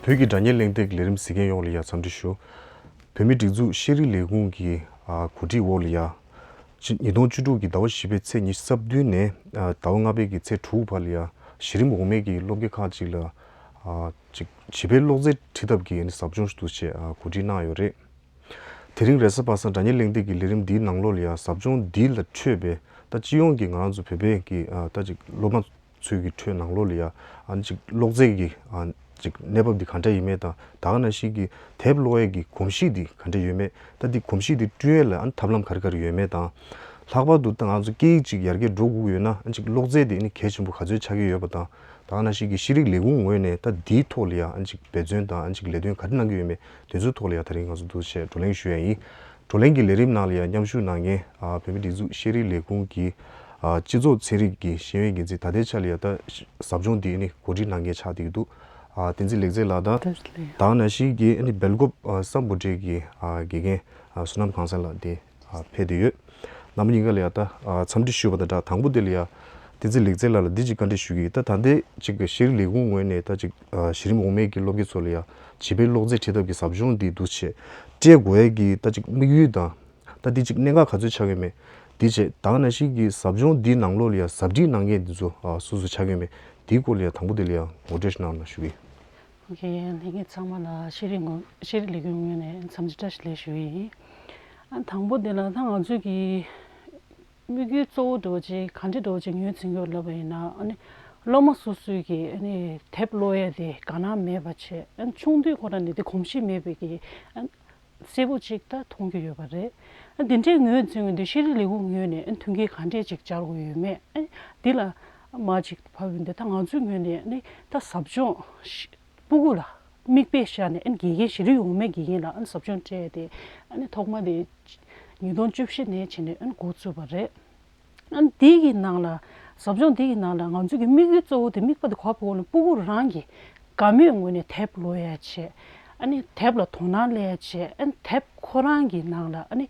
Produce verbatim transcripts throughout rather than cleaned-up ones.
བོད་ཀྱི་སྒྲ་སྙན་གླེང་སྟེགས་ཀྱི་ལས་རིམ་གཟིགས་མཁན་ཡོངས་ལ་ཡ་འཚམས་འདྲི་ཞུ། བོད་མིའི་སྒྲིག་འཛུགས་ཤེས་རིག་ལས་ཁུངས་ཀྱི་ཨ་གོ་སྒྲིག་འོག་ལ་ཡ། ཕྱི་ཉིས་སྟོང་བཅུ་དྲུག་གི་ཟླ་བ་བཞི་པའི་ཚེས་ཉི་ཤུ་རྩ་བདུན་ནས་ཨ་ཟླ་བ་ལྔ་པའི་གི་ཚེས་དྲུག་བར་ལ་ཡ་གཞི་རིམ་འོག་མའི་གི་སློབ་དགེ་ཁག་ཅིག་ལ་ཨ་ཅིག་བྱིས་པའི་གློག་རྫས་ཁྲིད་ཐབས་ཀྱི་ཟབ་སྦྱོང་ཞིག་འདུག་ཅེས་ཨ་གོ་སྒྲིག་གནང་ཡོད་རེད། དེ་རིང་རེས་གཟའ་པ་སངས་སྒྲ་སྙན་གླེང་སྟེགས་ཀྱི་ལས་རིམ་འདིའི་ནང་ལོགས་ལ་ཡ་ཟབ་སྦྱོང་འདི་ལ་འཕྲོས་པའི་ད་སྤྱི་ཡོངས་ཀྱི་ང་རང་ཚོ་བོད་པའི་གི་ཨ་ད་ཅིག་སློབ་མ་ཚོའི་གི་ཁྲོད་ནང་ལོགས་ལ་ཡ་ཨ་ཅིག་གློག་རྫས་ཀྱི་ཨ་ཅིག་གནས་བབ་འདི་ག་འདྲ་ཡིན་མེད་དང་ད་ག་ནང་བཞིན་གྱི་དེབ་ཀློག་ཡས་ཀྱི་གོམས་གཤིས་འདི་ག་འདྲ་ཡོད་མེད། ད་འདི་གོམས་གཤིས་འདི་བསྐྲུན་ཡས་ལ་ཨ་ཐབས་ལམ་ག་རེ་ག་རེ་ཡོད་མེད་དང་། ལྷག་པར་དུ་ད་ང་ཚོ་སྐད་ཡིག་ཅིག་ཡར་རྒྱས་འགྲོ་དགོས་ཡོད་ན་ཨ་ཅིག་གློག་རྫས་འདི་ཨ་ནི་གལ་ཆེན་པོ་ག་ཚོད་ཆགས་ཀྱི་ཡོད་པ་དང་། ད་ག་ནང་བཞིན་གྱི་ཤེས་རིག་ལས་ཁུངས་ངོས་ནས་ད་འདིའི་ཐོག་ལ་ཡ་ཨ་ཅིག་འབད་བརྩོན་དང་ཨ་ཅིག་ལས་དོན་ག་རེ་གནང་གི་ཡོད་མེད་དེ་ཚོའི་ཐོག་ལ་ཡ་ད་རིང་ང་ཚོ་འདུག་བྱས་བགྲོ་གླེང་ཞུ་ཡ་ཡིན། བགྲོ་གླེང་གི་ལས་རིམ་ནང་ལ་ཡ་མཉམ་ཞུགས་གནང་མཁན་ཨ་བོད་མིའི་སྒྲིག་འཛུགས་ཤེས་རིག་ལས་ཁུངས་ཀྱི་ཨ་སྤྱི་ཚོགས་ཚན་རིག་གི་ཤེས་ཡོན་འགན་འཛིན་ད་ལྟའི་ཆ་ལ་ཡ་ད་ཟབ་སྦྱོང་འདི་ནི་གོ་སྒྲིག་གནང་མཁན་ཆགས་བསྡད་ཀྱི་འདུག་ཨ་བསྟན་འཛིན་ལེགས་མཛེས་ལགས་དང་། བསྟན་འཛིན་ལགས། ད་ག་ནང་བཞིན་གྱི་ཨ་ནི་སྦེལ་ཀོབ་ཨ་སམ་བྷོ་ཊའི་གི་ཨ་དགེ་རྒན་ཨ་བསོད་ནམས་གང་ཟག་ལགས་དེ། ཨ་ཕེབས་བསྡད་ཡོད། རྣམ་པ་གཉིས་ཀ་ལ་ཡ་ད་ཨ་འཚམས་འདྲི་ཞུས་པ་དང་སྦྲགས་དང་པོ་དེ་ལ་ཡ། བསྟན་འཛིན་ལེགས་མཛེས་ལགས་ལ་འདི་གཅིག་བཀའ་འདྲི་ཞུ་གི་ཡིན། ད་ད་ལྟའི་གཅིག་གི་ཤེས་རིག་ལས་ཁུངས་ངོས་ནས་ད་གཅིག་ཨ་གཞི་རིམ་འོག་མའི་གི་སློབ་དགེ་ཚོ་ལ་ཡ་བྱིས་པའི་གློག་རྫས་ཁྲིད་ཐབས་ཀྱི་ཟབ་སྦྱོང་འདི་འདུག་བྱས་སྤྲད་དགོས་ཡས་ཀྱི་ད་གཅིག་དམིགས་ཡུལ་དང་། ད་འདི་གཅིག་གནད་འགག་ག་ཚོད་ཆགས་ཀྱི་ཡོད་མེད། འདི་བྱས་ད་ག་ནང་བཞིན་གྱི་ཟབ་སྦྱོང་འདིའི་ནང་ལོགས་ལ་ཡ་ཟབ་ཁྲིད་གནང་མཁན་འདི་ཚོ་ཨ་སུ་སུ་ཆགས་ཀྱི་ཡོད་མེད། འདིའི་སྐོར་ལ་ཡ་དང་པོ་དེ་ལ་ཡ་ངོ་སྤྲོད་ཞིག་གནང་རོགས་གནང་ཞུ་གི་ཡིན། ཨོ་ཁེ། ལྷན་རྒྱས་ཚང་མ་ལ་ཤེས་རིག་ངོ་ཤེས་རིག་ལས་ཁུངས་ངོས་ནས་འཚམས་འདྲི་བཀྲ་ཤིས་བདེ་ལེགས་ཞུ་ཡི་ཡིན། ཨ་དང་པོ་དེ་ལ་ད་ང་ཚོས་ཀྱི་དམིགས་ཡུལ་གཙོ་བོ་འདྲ་བོ་ཅིག་ག་འདྲ་འདྲ་བོ་ཅིག་ངོས་འཛིན་གྱི་ཡོད་ལབ་པ་ཡིན་ན། ཨ་ནི་སློབ་མ་སོ་སོའི་གི་ཨ་ནི་དེབ་ཀློག་ཡས་དེ་དགའ་སྣང་མེད་པ་བྱས། ཨ་ནི་ཆུང་དུས་ཁོ་རང་ནས་དེ་གོམས་གཤིས་མེད་པའི་གི་ཨ་ནི་གསལ་པོ་ཅིག་ད་མཐོང་རྒྱུ་ཡོད་པ་རེད། ཨ་འདི་འདྲའི་ངོས་འཛིན་འོས་འདི་ཤེས་རིག་ལས་ཁུངས་ངོས་ནས་ཨ་མཐུན་རྐྱེན་ག་འདྲས་ཅིག་སྦྱར་དགོས་ཡོད་མེད། ཨ་འདི་ལ་མ་ཅིག་ཕབ་ཡོང་དུས་ད་ང་ཚོའི་ངོས་ནས་ཨ་ནི་ད་ཟབ་སྦྱོང་ཤ་སྤུ་གུ་ལ་མིག་དཔེ་བཞག་ནས་ཨ་ནི་དགེ་རྒན་གཞི་རིམ་འོག་མའི་དགེ་རྒན་ལ་ཨ་ནི་ཟབ་སྦྱོང་སྤྲད་དེ། ཨ་ནི་ཐོག་མ་དེ་ཉིས་སྟོང་བཅུ་བཞི་ནས་བྱས་ནས་ཨ་ནི་འགོ་བཙུགས་པ་རེད། ཨ་ནི་འདི་གི་ནང་ལ་ཟབ་སྦྱོང་འདི་གི་ནང་ལ་ང་ཚོ་གི་དམིགས་ཡུལ་གཙོ་བོ་དེ་དམིགས་པ་དེ་ག་པར་ཡོད་ལབ་ན་སྤུ་གུ་རང་གི་དགའ་མོས་ངོས་ནས་དེབ་ཀློག་ཡ་བྱས། ཨ་ནི་དེབ་ལ་དོ་སྣང་སླེབས་ཡ་བྱས། ཨ་ནི་དེབ་ཁོ་རང་གི་ནང་ལ་ཨ་ནི་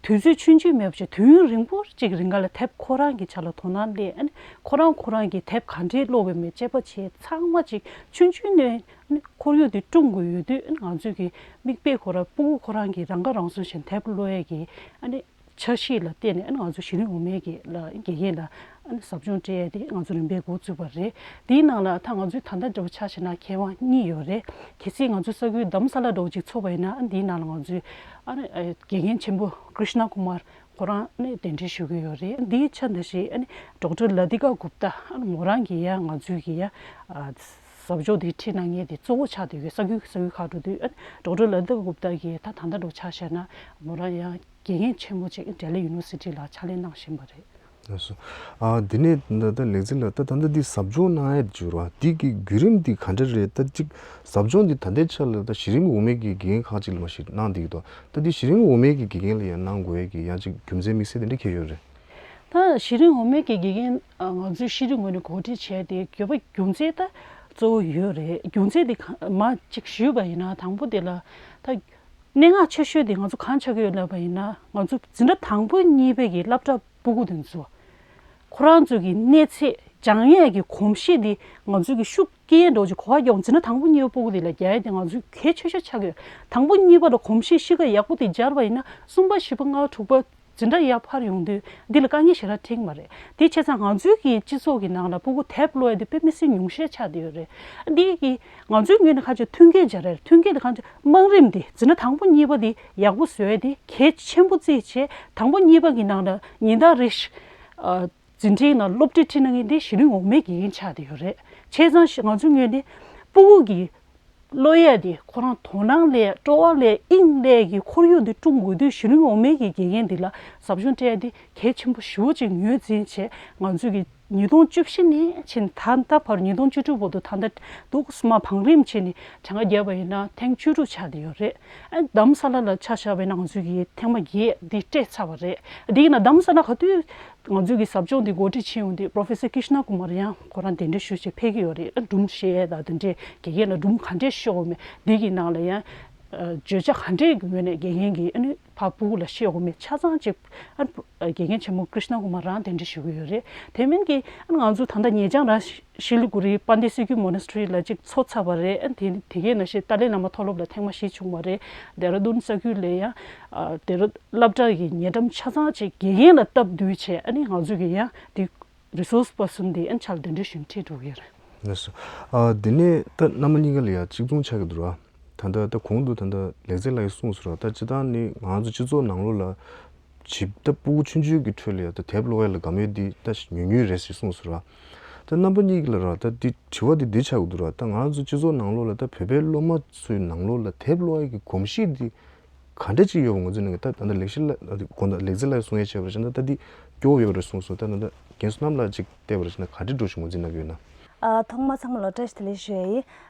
དུས་ཚོད་ཆུང་ཆུང་མེད་པ་བྱས་དུས་ཡུན་རིང་པོ་ཅིག་རིང་ག་ལ་དེབ་ཁོ་རང་གི་ཆ་ལ་དོ་སྣང་སླེབས། ཨ་ནི་ཁོ་རང་ཁོ་རང་གི་དེབ་ག་འདྲས་ཀློག་གི་མེད་དཔྱད་པ་བྱས། ཚང་མ་ཅིག་ཆུང་ཆུང་ནས་ཨ་ནི་ཁོར་ཡུག་དེ་སྲུང་དགོས་ཡོད་དུས། ཨ་ནི་ང་ཚོས་ཀྱི་མིག་དཔེ་ཁོ་རང་སྤུ་གུ་ཁོ་རང་གི་རང་ཁ་རང་གསོ་བྱས་དེབ་ཀློག་ཡ་གི་ཨ་ནི་འཆར་གཞི་ལ་བརྟེན་ནས་ཨ་ནི་ང་ཚོ་གཞི་རིམ་འོག་མའི་གི་ལ་དགེ་རྒན་ལ་ཨ་ནི་ཟབ་སྦྱོང་སྤྲད་ཡ་དེ་ང་ཚོ་རིམ་པས་འགོ་བཙུགས་པ་རེད། དེའི་ནང་ལ་ད་ང་ཚོའི་ད་ལྟ་འདྲ་བོ་ཆ་བཞག་ན་མཁས་དབང་གཉིས་ཡོད་རེད། གལ་སྲིད་ང་ཚོའི་ས་ཁུལ་རྡ་རམ་ས་ལ་འདྲ་བོ་ཅིག་ཚོགས་པ་ཡིན་ན། ཨ་ནི་དེའི་ནང་ལ་ང་ཚོའི་ཨ་ནི་དགེ་རྒན་ཆེན་པོ་ཀྲིཤ་ན་ཀུ་མར་ཁོ་རང་ཨ་ནི་གདན་འདྲེན་ཞུ་གི་ཡོད་རེད། དེའི་ཆ་འདི་བཞིན་ཨ་ནི་ཌོག་ཊར་ལ་ཏི་ཀ་གུབ་ཏ། ཨ་ནི་མོ་རང་གིས་ཡ་ང་ཚོའི་གི་ཡ་ཨ་ཟབ་སྦྱོང་དེ་ཁྲིད་གནང་མཁན་དེ་གཙོ་བོ་ཆགས་བསྡད་ཡོད། ས་ཁུལ་ས་ཁུལ་ཁག་འགྲོ་དུས་ཨ་ནི་ཌོག་ཊར་ལ་ཏི་ཀ་གུབ་ཏ་གིས་ད་ད་ལྟ་འདྲ་བོ་ཆ་བཞག་ན་མོ་རང་ཡ་དགེ་རྒན་ཆེན་མོ་ཅིག་ཌེལ་ཧི་ཡུ་ནི་ཝར་སི་ཊི་ལ་ཕྱག་ལས་གནང་བཞིན་པ་རེད། ལགས་སོ། ཨ་འདི་ནས་ད་ལྟ་ལེགས་མཛེས་ལགས། ད་ད་ལྟ་འདི་ཟབ་སྦྱོང་གནང་ཡས་བྱུང་བ་འདི་གི་བརྒྱུད་རིམ་འདི་ག་འདྲ་རེད། ད་ཅིག་ཟབ་སྦྱོང་འདི་ད་ལྟའི་ཆ་ལ་ད་གཞི་རིམ་འོག་མའི་གི་དགེ་རྒན་ཁག་ཅིག་ལ་མ་གཞི་གནང་བསྡད་ཀྱི་འདུག་ད་འདི་གཞི་རིམ་འོག་མའི་གི་དགེ་རྒན་ལ་ཡང་གནང་དགོས་ཡས་ཀྱི་ཡང་ཅིག་རྒྱུ་མཚན་དམིགས་བསལ་དེ་འདྲ་གང་ཡོད་རེད། ད་གཞི་རིམ་འོག་མའི་གི་དགེ་རྒན་ཨ་ང་ཚོའི་ཤེས་རིག་ངོས་ནས་གོ་སྒྲིག་བྱས་ཏེ་དགོས་པ་རྒྱུ་མཚན་ད་གཙོ་བོ་ཡོད་རེད། རྒྱུ་མཚན་དེ་ག་མ་ཅིག་ཞུས་པ་ཡིན་ན། དང་པོ་དེ་ལ་ད་གནད་འགག་ཆེ་ཤོས་དེ་ང་ཚོ་གང་ཆགས་ཀྱི་ཡོད་ལབ་པ་ཡིན་ན། ང་ཚོ་འཛིན་གྲྭ་དང་པོ་གཉིས་པའི་གི་སློབ་གྲྭ་སྤུ་གུ་དེ་ཚོ་ཁོ་རང་ཚོ་གི་གནས་ཚད་སྦྱང་ཡས་ཀྱི་གོམས་གཤིས་དེ་ང་ཚོ་གི་ཤུགས་རྐྱེན་འདྲ་བོ་ཅིག་གོ་བ་རྒྱག་འཛིན་གྲྭ་དང་པོ་གཉིས་པ་སྤུ་གུ་དེ་ལ་རྒྱག་ཡས་དེ་ང་ཚོ་གལ་ཆེ་ཤོས་ཆགས་ཀྱི་ཡོད། དང་པོ་གཉིས་པ་ལ་གོམས་གཤིས་གཤིས་ཀ་ཡག་པོ་དེ་སྦྱར་བ་ཡིན་ན་གསུམ་པ་བཞི་པ་ལྔ་པ་དྲུག་པ་འཛིན་གྲྭ་ཡར་འཕར་ཡོང་དུས་འདི་ལ་དཀའ་ངལ་ཞེ་དྲག་འཕྲད་ཀྱི་མ་རེད། དེ་བྱས་ཙང་ང་ཚོའི་གི་སྤྱི་ཚོགས་ཀྱི་ནང་ལ་སྤུ་གུ་དེབ་ཀློག་ཡ་དེ་དཔེ་མི་སྲིད་ཉུང་ཤས་ཆགས་བསྡད་ཡོད་རེད། འདི་གི་ང་ཚོའི་ངོས་ནས་ཁ་ཆེ་མཐུན་རྐྱེན་སྦྱར་ཡ་རེད། མཐུན་རྐྱེན་དེ་གང་ཅི་དམའ་རིམ་དེ་འཛིན་གྲྭ་དང་པོ་གཉིས་པ་དེ་ཡག་པོ་བཟོ་ཡ་དེ་གལ་ཆེན་པོ་བརྩིས་བྱས། དང་པོ་གཉིས་པ་གི་ནང་ལ་ཉིན་ལྟར་རེ་བཞིན་འཛིན་གྲྭའི་ནང་སློབ་ཁྲིད་ཁྲིད་གནང་མཁན་དེ་གཞི་རིམ་འོག་མའི་དགེ་རྒན་ཆགས་བསྡད་ཡོད་རེད། བྱས་ཙང་ང་ཚོའི་ངོས་ནས་སྤུ་གུ་གི་ཀློག་ཡས་དེ་ཁོ་རང་དོ་སྣང་སླེབས། སྤྲོ་བ་སླེབས། དབྱིངས་སླེབས་ཀྱི་ཁོར་ཡུག་འདི་བསྐྲུན་དགོས་དུས་གཞི་རིམ་འོག་མའི་གི་དགེ་རྒན་འདི་ལ་ཟབ་སྦྱོང་སྤྲད་ཡས་འདི་གལ་ཆེན་པོ་ཞེ་པོ་ཅིག་ངོས་འཛིན་བྱས། ང་ཚོས་ཀྱི་ཉིས་སྟོང་བཅུ་བཞི་ནས་ཕྱིན་ད་ལྟ་བར་ཉིས་སྟོང་བཅུ་དྲུག་བར་དུ་ད་ལྟ་འདུག་སེ་མར་བང་རིམ་བྱས་ནས་གྲངས་ཀ་བརྒྱབ་པ་ཡིན་ན་ཐེངས་བཅུ་དྲུག་ཆགས་བསྡད་ཡོད་རེད། ཨ་རྡ་རམ་ས་ལ་ལ་ཆ་བཞག་པ་ཡིན་ན་ང་ཚོས་ཀྱི་ཐེངས་མ་བརྒྱད་འདི་སྤྲད་ཚར་བ་རེད། འདི་ཡིན་ན་རྡ་རམ་ས་ལ་ག་དུས་ང་ཚོས་ཀྱི་ཟབ་སྦྱོང་འདི་གོ་སྒྲིག་བྱས་ཡོང་དུས་པོ་རོ་ཕེ་སར་ཀྲིཤ་ན་ཀུ་མར་ཡང་ཁོ་རང་གདན་འདྲེན་ཞུས་བྱས་ཕེབས་ཀྱི་ཡོད་རེད། སྒྲུང་བཤད་ཡས་དང་དེ་འདྲས་དགེ་རྒན་ལ་སྒྲུང་ག་འདྲས་ཤོད་དགོས་མེད་འདི་གི་ནང་ལ་ཡང་ བརྗོད་བྱ་ག་འདྲས་ཀྱི་ངོས་ནས་དགེ་རྒན་གྱིས་ཨ་ནི་ཕ་སྤུ་གུ་ལ་བཤད་དགོས་མེད་ཆ་ཚང་ཅིག་ཨ་ནི་དགེ་རྒན་ཆེན་མོ་ཀྲིཤ་ན་ཀུ་མར་རང་གདན་འདྲེན་ཞུ་གི་ཡོད་རེད། དེ་མིན་གྱི་ཨ་ནི་ང་ཚོ་ད་ལྟ་ཉེ་ཆར་རང་ཤི་ལི་གུ་རི་པཎ་ཌི་སི་ཀུ་མོ་ནེ་སི་ཊི་རི་ལ་ཅིག་འཚོགས་ཚར་བ་རེད། ཨ་ནི་དེ་དེ་གའི་ནང་བཞིན་ཏཱ་ལའི་བླ་མ་མཐོ་སློབ་ལ་ཐེངས་མ་བཞི་བྱུང་བ་རེད། ལྡེ་ར་ལྡུན་ས་ཁུལ་ལ་ཡང་ལྡེ་ར་སློབ་གྲྭ་གི་ཉེ་འགྲམ་ཆ་ཚང་ཅིག་དགེ་རྒན་ལ་སྟབས་བསྡུས་བྱས། ཨ་ནི་ང་ཚོ་གི་ཡང་དེ་རི་སོར་སི་པར་སོན་དེ་ཨ་ནི་ཕྱག་ལ་གདན་འདྲེན་ཞུས་ཁྲིད་འགྲོ་གི་ཡོད་རེད། ལགས་སོ། ཨ་དེ་ནས་ད་རྣམ་པ་གཉིས་ཀ་ལ་ཡང་གཅིག་མཚུངས་ཆགས་ཀྱི་འདུག་ར། ད་ལྟ་ད་གོང་དུ་ད་ལྟ་ལེགས་བཙན་ལགས་ཀྱིས་གསུངས་སོང་ར། ད་སྤྱིར་བཏང་ནི་ང་ཚོ་སྤྱི་ཚོགས་ནང་ལོགས་ལ་བྱིས་ད་སྤུ་གུ་ཆུང་ཆུང་གི་ཁྲོད་ལ་ཡང་ད་དེབ་ཀློག་ཡ་ལ་དགའ་མོས་འདི་ད་ཉུང་ཉུང་རེད་ཟེར་གསུངས་སོང་ར། ད་རྣམ་པ་གཉིས་ཀྱི་ལ་ར་ད་འདི་དྲི་བ་འདི་འདི་ཆགས་ཀྱི་འདུག་ར། ད་ང་ཚོ་སྤྱི་ཚོགས་ནང་ལོགས་ལ་ད་བོད་པའི་སློབ་མ་ཚོའི་ནང་ལོགས་ལ་དེབ་ཀློག་ཡ་གི་གོམས་གཤིས་འདི་ག་འདྲ་ཅིག་ཡོད་པ་ངོས་འཛིན་གནང་གི། ད་ད་ལྟ་ལེགས་བཤད་ལ་དགོངས་དག་ལེགས་བཙན་ལགས་གསུང་ཡ་བྱས་པ་རེད་ཤག་ད་འདི་སྐྱོ་བོ་ཡོད་པ་རེད་གསུངས་སོང་། ད་ད་ལྟ་རྒན་བསོད་ནམས་ལགས་ཅིག་བལྟས་པ་རེད་ཤག་ན་ག་འདྲ་འདྲ་ཞིག་ངོས་འཛིན་གནང་གི་ཡོད་ན། ཨ་ཐོག་མ་ཚང་མ་ལ་བཀྲ་ཤིས་བདེ་ལེགས་ཞུ་ཡ་ཡིན།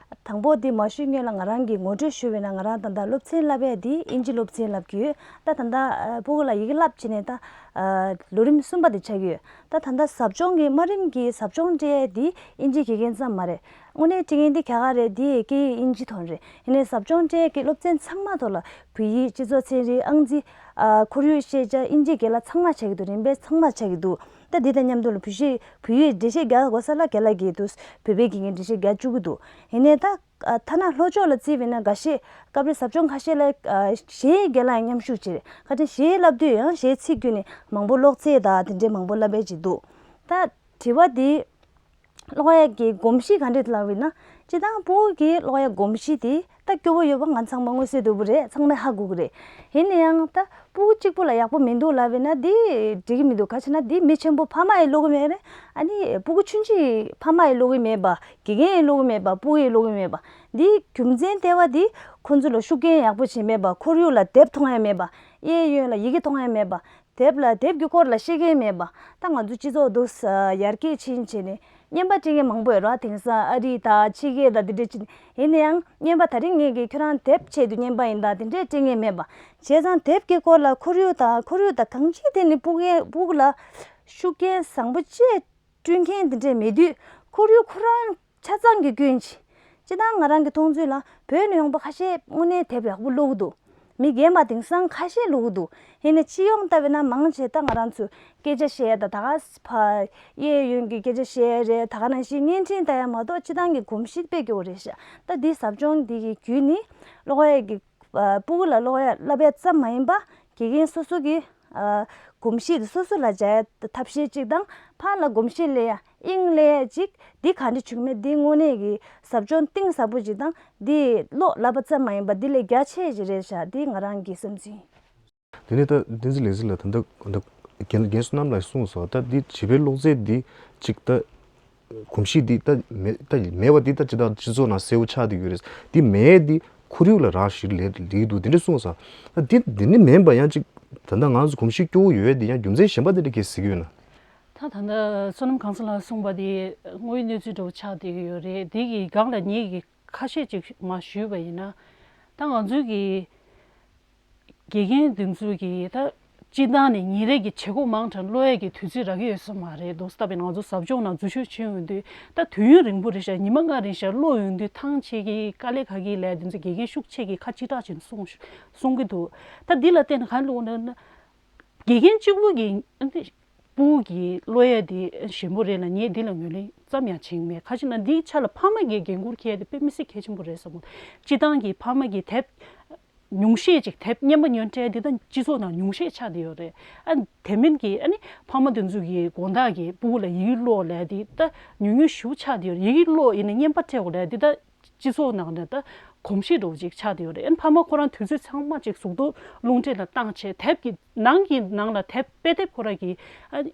དང་པོ་འདི་མ་ཞུས་སྔོན་ལ་ང་རང་གི་ངོ་སྤྲོད་ཞུས་པ་ཡིན་ན། ང་རང་ད་ལྟ་སློབ་ཚན་བསླབ་ཡ་འདི་ཨིན་ཇི་སློབ་ཚན་བསླབ་ཀྱི་ཡོད། ད་ད་ལྟ་ཨ་སྤུ་གུ་ལ་ཡི་གེ་བསླབ་བྱས་ནས་ད་ཨ་ལོ་རིམ་གསུམ་པ་དེ་ཆགས་ཀྱི་ཡོད། ད་ད་ལྟ་ཟབ་སྦྱོང་གི་དམའ་རིམ་གྱི་ཟབ་སྦྱོང་སྤྲད་ཡ་འདི་ཨིན་ཇི་དགེ་རྒན་ཙམ་མ་རེད། དངོས་གནས་དྲི་མཁན་འདི་རྒྱ་གར་རེད། འདི་ཡི་སྐད་ཡིག་ཨིན་ཇི་ཐོག་རེད། ཡིན་ནའི་ཟབ་སྦྱོང་སྤྲད་ཀྱི་སློབ་ཚན་ཚང་མ་ཐོག་ལ་བོད་ཡིག་སྤྱི་ཚོགས་ཚན་རིག་ཨང་རྩིས། ཨ་ཁོར་ཡུག་ཤེས་བྱ་ཨིན་ཇི་རྒན་ལགས་ཚང་མ་ཆགས་ཀྱི་འདུག་རིམ་པས་ཚང་མ་ཆགས་ཀྱི་འདུག་ད་འདི་དང་མཉམ་དུ་ལ་བོད་གཞས་བོད་ཡིག་འགྲེལ་བཤད་རྒྱག་དགོས་ས་ལ་རྒན་ལགས་ཀྱིས་འདུག་བོད་པའི་དགེ་རྒན་འགྲེལ་བཤད་རྒྱག་བཅུག་གི་འདུག་ཡིན་ནའི་ད་ཨ་ཐ་ན་ལྷོ་ཕྱོགས་ལ་བརྩིས་པས་ན་འགའ་ཤས་སྐབས་རེ་ཟབ་སྦྱོང་ཁ་ཤས་ལ་ཨ་གཞས་རྒན་ལགས་མཉམ་ཞུགས་བྱེད་རེད། ཁ་ཅིག་གཞས་བསླབ་དུས་ཡང་གཞས་ཚིག་བརྒྱུད་ནས་མང་པོ་ཀློག་རྩིས་དང་དེ་འདྲའི་མང་པོ་བསླབ་པ་ཅིག་འདུག་ད་དྲི་བ་འདི། ཀློག་ཡག་གི་གོམས་གཤིས་ག་འདྲས་ལབ་ཡིན་ན། སྤྱིར་བཏང་སྤུ་གུ་གི་ཀློག་ཡག་གོམས་གཤིས་དེ་ད་སྐྱོ་བོ་ཡོད་པ་ང་ཚང་མ་མངོན་གསལ་དོད་པོ་རེད། ཚང་མས་ཧ་གོ་གི་རེད། ཡིན་ན་ཡང་ད་སྤུ་གུ་གཅིག་པུ་ལ་ཡག་པོ་མི་འདུག་ལབ་ཡིན་ན་དེ་འགྲིག་གི་མི་འདུག་ག་ཅི་ན་དེ་མི་ཆེན་པོ་ཕ་མ་ཡིས་ཀློག་གི་མེད་རེད། ཨ་ནི་སྤུ་གུ་ཆུང་ཆུང་ཕ་མ་ཡིས་ཀློག་གི་མེད་པ། དགེ་རྒན་ཡིས་ཀློག་གི་མེད་པ། སྤུ་གུ་ཡིས་ཀློག་གི་མེད་པ། འདི་རྒྱུ་མཚན་ལྟེ་བ་འདི་ཁོང་ཚོ་ལ་ཤུགས་རྐྱེན་ཡག་པོ་བྱས་མེད་པ། ཁོར་ཡུག་ལ་དེབ་མཐོང་ཡ་མེད་པ། གཡས་གཡོན་ལ་ཡི་གེ་མཐོང་ཡ་མེད་པ། དེབ་ལ་དེབ་ཀྱི་སྐོར་ལ་ཤེས་མཁན་མེད་པ། ད་ང་ཚོ་སྤྱི་ཚོགས་འདུག་ས་ཡར་རྒྱས་ཕྱིན་བྱས་ནས་རྔན་པ་སྤྲད་མཁན་མང་པོ་ཡོད་རེད། དེང་སང་ཨ་རི་དང་ཕྱི་རྒྱལ་དང་དེ་འདྲས་ཕྱིན། ཡིན་ན་ཡང་རྔན་པ་ད་རིང་ངས་ཀྱིས་ཁྱོད་རང་དེབ་ཆེད་དུ་རྔན་པ་ཡིན་ད་དེ་འདྲས་སྤྲད་མཁན་མེད་པ། བྱས་ཙང་དེབ་ཀྱི་སྐོར་ལ་ཁོར་ཡུག་དང་ཁོར་ཡུག་དང་གང་ཅིའི་ཐད་ནས་སྤུ་གུ་སྤུ་གུ་ལ་ཤུགས་རྐྱེན་བཟང་པོ་ཅིག་སྤྲོད་མཁན་དེ་འདྲས་མེད་དུས་ཁོར་ཡུག་ཁོ་རང་ཆ་ཚང་གི་སྐྱོན་ཅིག་སྤྱིར་བཏང་ང་རང་གི་མཐོང་ཚུལ་ལ་བོད་ནས་ཡོང་པ་ཁ་ཤས་དངོས་གནས་དེབ་ཡག་པོ་ཀློག་གི་འདུག་མི་རྒན་པ་དེང་སང་ཁ་ཤས་ཀློག་གི་འདུག་ཡིན་ནའི་སྤྱི་ཡོངས་ལྟ་བས་ན་མང་ཆེ་ད་ང་རང་ཚོས་སྐད་ཆ་བཤད་ཡ་ད་ད་ག་ཕ་གཡས་གཡོན་གྱི་སྐད་ཆ་བཤད་ཡ་རེད། ད་ག་ནང་བཞིན་བརྙན་འཕྲིན་ལྟ་ཡ་མ་གཏོགས་སྤྱིར་བཏང་གི་གོམས་གཤིས་དཔེ་སྐྱོ་བོ་རེད་ཤག་ད་འདི་ཟབ་སྦྱོང་འདི་གི་བརྒྱུད་ནས་ཀློག་ཡ་གི་ཨ་སྤུ་གུ་ལ་ཀློག་ཡ་བསླབ་ཡ་ཙམ་མ་ཡིན་པ་དགེ་རྒན་སོ་སོ་གི་ཨ་གོམས་གཤིས་དེ་སོ་སོ་ལ་སྦྱར་ཡ་ཐབས་ཤེས་གཅིག་དང་། ཕར་ལ་གོམས་གཤིས་སླེབས་ཡ་དབྱིངས་སླེབས་ཡ་གཅིག་འདི་ག་འདྲ་བྱུང་མེད་འདི་དངོས་གནས་ཀྱི་ཟབ་སྦྱོང་གཏིང་ཟབ་པོ་གཅིག་དང་། འདི་ཀློག་བསླབ་པ་ཙམ་མ་ཡིན་པ་འདི་ལས་རྒྱ་ཆེ་ཞིག་རེད་ཤག་འདི་ང་རང་གི་བསམ་ཚུལ་ཡིན། དེ་ནས་ད་བསྟན་འཛིན་ལེགས་བཙན་ལགས་ད་ལྟ་ད་རྒན་རྒན་བསོད་ནམས་ལགས་གསུངས་སོང་། ད་འདི་བྱིས་པའི་ཀློག་རྩལ་འདི་གཅིག་ད་གོམས་གཤིས་འདི་ད་མེད་ད་མེད་པ་འདི་ད་ཅི་ད་སྤྱི་ཚོགས་ནང་གསལ་པོ་ཆགས་བསྡད་ཡོད་རེད། འདི་མེད་འདི་ཁོར་ཡུག་ལ་རག་ཞིག་ལས་ལིག་འདུག་འདི་འདྲ་གསུངས་སོང་། ད་འདི་འདི་ནི་མིན་པ་ཡང་གཅིག་ད་ལྟ་ང་ཚོ་གོམས་གཤིས་སྐྱོ་བོ་ཡོད་འདི་ཡང་རྒྱུ་མཚན་གཞན་པ་འདི་འདྲ་གས་ཟེར་གྱི་ཡོད་ན། ད་ད་ལྟ་བསོད་ནམས་གང་ཟག་ལགས་གསུངས་པ་འདི་དངོས་ཡོད་གནས་ཚུལ་འདྲ་བོ་ཆགས་བསྡད་ཀྱི་ཡོད་རེད། འདི་གི་སྒང་ལ་ངེད་ཀྱི་ཁ་ཤས་ཅིག་མར་ཞུས་པ་ཡིན་ན། ད་ང་ཚོའི་གི་དགེ་རྒན་འདི་ཚོ་གི་ད་སྤྱི་བཏང་ནས་ཉིན་རེ་གི་བྱེད་སྒོ་མང་དྲགས་ཀློག་ཡས་ཀྱི་དུས་ཚོད་རག་གི་ཡོད་ས་མ་རེད་འདུག་སྟབས་ཡིན་ང་ཚོ་ཟབ་སྦྱོང་ནང་འཛུལ་ཞུགས་བྱེད་ཡོང་དུས་ད་དུས་ཡུན་རིང་པོ་རེད་ཤག་ཉི་མ་ལྔ་རིང་ཤག་ཀློག་ཡོང་དུས་ཐང་ཆད་ཀྱི་དཀའ་ལས་ཁག་གི་ལས་འདི་ཚོ་དགེ་རྒན་ཤུགས་ཆེ་གི་ཁ་ལྕི་དྲགས་བྱས་ནས་གསུང་གསུང་གི་འདུག་ད་འདི་ལ་བརྟེན་ནས་ག་རེ་ལབ་ན། དགེ་རྒན་གཅིག་པུ་གིས་ཨ་ནི་སྤུ་གུ་གི་ཀློག་ཡས་དེ་ཞན་པོ་རེད་ལབ་ངས་འདི་ལ་ངོས་ལེན་ཙམ་ཡང་བྱེད་ཀྱི་མེད། ཁ་ཅིག་ན་འདིའི་ཆ་ལ་ཕ་མ་གིས་འགན་འཁུར་འཁྱེར་ཡས་དེ་དཔེ་མི་སྲིད་གལ་ཆེན་པོ་རེད་བསམ་གྱི། སྤྱིར་བཏང་གི་ཕ་མ་གིས་དེབ་ཉུང་ཤས་ཅིག་དེབ་རྔན་པ་ཉོས་སྤྲད་དེ་ད་སྤྱི་ཚོགས་ནང་ཉུང་ཤས་ཆགས་བསྡད་ཡོད་རེད། ཨ་དེ་མིན་གྱི་ཨ་ནི་ཕ་མ་དེ་ཚོ་གིས་དགོང་དག་གི་སྤུ་གུ་ལ་ཡི་གེ་ཀློག་ལབ་དེ་ད་ཉུང་ཉུང་ཞེ་པོ་ཆགས་བསྡད་ཡོད་རེད། ཡི་གེ་ཀློག་ཡིན་ན་རྔན་པ་སྤྲད་དགོས་ལབ་དེ་ད། སྤྱི་ཚོགས་ནང་ནས་ད་གོམས་གཤིས་འདྲ་བོ་ཅིག་ཆགས་བསྡད་ཡོད་རེད། ཨ་ནི་ཕ་མ་ཁོ་རང་དུས་ཚོད་ཚང་མ་ཅིག་གཟུགས་མཐོང་རླུང་འཕྲིན་ལ་བཏང་བྱས་དེབ་ཀྱི་ནང་གི་ནང་ལ་དེབ་དཔེ་དེབ་ཁོ་རང་གི་ཨ་